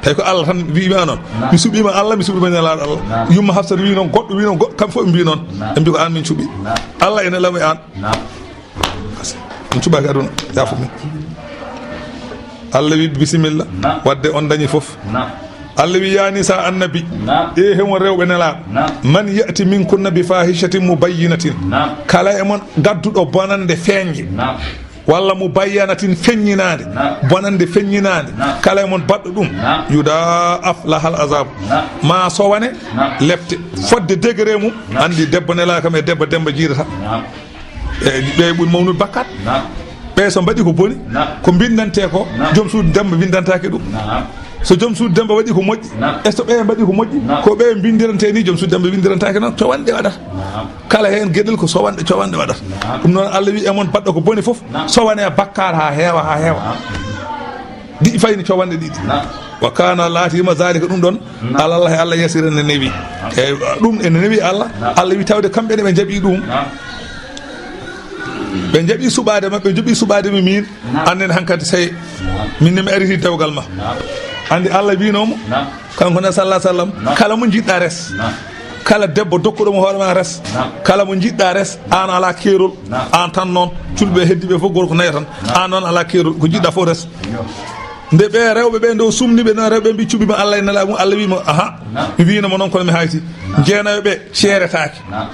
Tawi ko Allah tan wi ma noon. Naam. Mi suɓi ma Allah, mi suɓi ma Nelaaɗo Allah. Naam. Yumma Hafsat wi noon, goɗɗo wi noon, goɗɗo, kamɓe fof ɓe mbi noon. Naam. Ɓe mbi ko aan min cuɓi. Naam. Allah e Nelaaɗo e aan. Naam. Min cuɓaaki aduna, yaafo min. Allah wi bisimilla. Naam. Wadde on dañi fof. Naam. Allah wi, "Ya nisa annabi." Naam. E hewon rewɓe Nelaaɗo. Naam. "Man ya'ti minkunna bi fahishatin mubayyinatin." Naam. Kala e mon gadduɗo bonande feeñnde. Naam. Walla mubayyanatin feññinaande. Naam. Bonande feññinaande. Naam. Kala e mon baɗɗo ɗum. Naam. Yuda'af lahal azab. Naam. Ma sowane, naam, lepte. Naam. Fodde degré mum. Naam. Anndi debbo Nelaaɗo kam e debbo Demmba jiidata. Naam. E ɓe ɓuri mawnude bakkat. Naam. Ɓe so mbaɗi ko boni, naam, ko mbindante ko, naam, joom suudu Demmba windantaake ɗum. Naam. So joom suudu Demmba waɗi ko moƴƴi, naam, e so ɓe mbaɗi ko moƴƴi, naam, ko ɓe mbindirante ni, joom suudu Demmba windirantaake noon, cowanɗe waɗata. Naam. Kala heen geɗel ko sowanɗe, cowanɗe waɗata. Naam. Ɗum noon Allah wi e mon baɗɗo ko boni fof, naam, sowane bakkaar haa heewa, haa heewa. Naam. Diƴƴi fayni cowanɗe ɗiɗi. Naam. Wa kana, laatiima, zalika ɗum ɗon, naam, alallahi Allah yasiran, ne newi. Naam. E ɗum ene newi Allah. Naam. Allah wi tawde kamɓe ne ɓe njaɓi ɗum. Naam. Ɓe njaɓi suɓaade ma, ɓe njaɓi suɓaade mi min. Naam. Annen hankadi sey. Naam. Min ne mi ariti dewgal ma. Naam. Anndi Allah winoo mo. Naam. Kanko ne sallallahu alayhi wa sallam. Naam. Kala mo njiɗɗa res. Naam. Kala debbo dokkuɗo mo hoore ma res. Naam. Kala mo njiɗɗa res, aan ala keerol. Naam. Aan tan noon, julɓe heddiiɓe fof gorko nayo tan. Naam. Aan noon ala keerol, ko njiɗɗa fof res. Yo. Nde ɓe rewɓe ɓe nde o sumni ɓe noon, rewɓe mbi cuɓi ma Allah e Nelaaɗo mum, Allah wi mo, aha. Naam. Mi wino mo noon kono mi hayti. Naam. Jeenayo ɓe ceeretaake. Naam.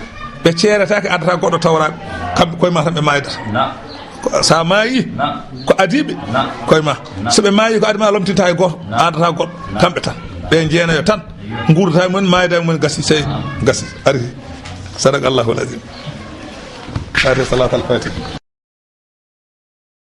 Ɓe ceeretaake, addata goɗɗo tawraɓe. Kamɓe koye ma tan ɓe maydata. Naam. Ko, sa maayi, naam, ko adiiɓe, naam, koye ma. Naam. So ɓe maayi ko adi ma lomtinta e gooto, naam, addata goɗɗo. Naam. Kamɓe tan. Ɓe jeenayo tan. Nguurdata e mumen, maayda e mumen, gasi, sey, naam, gasi, ari. Sadaqallahul azim. Fatiha, Salat Al Fatiha.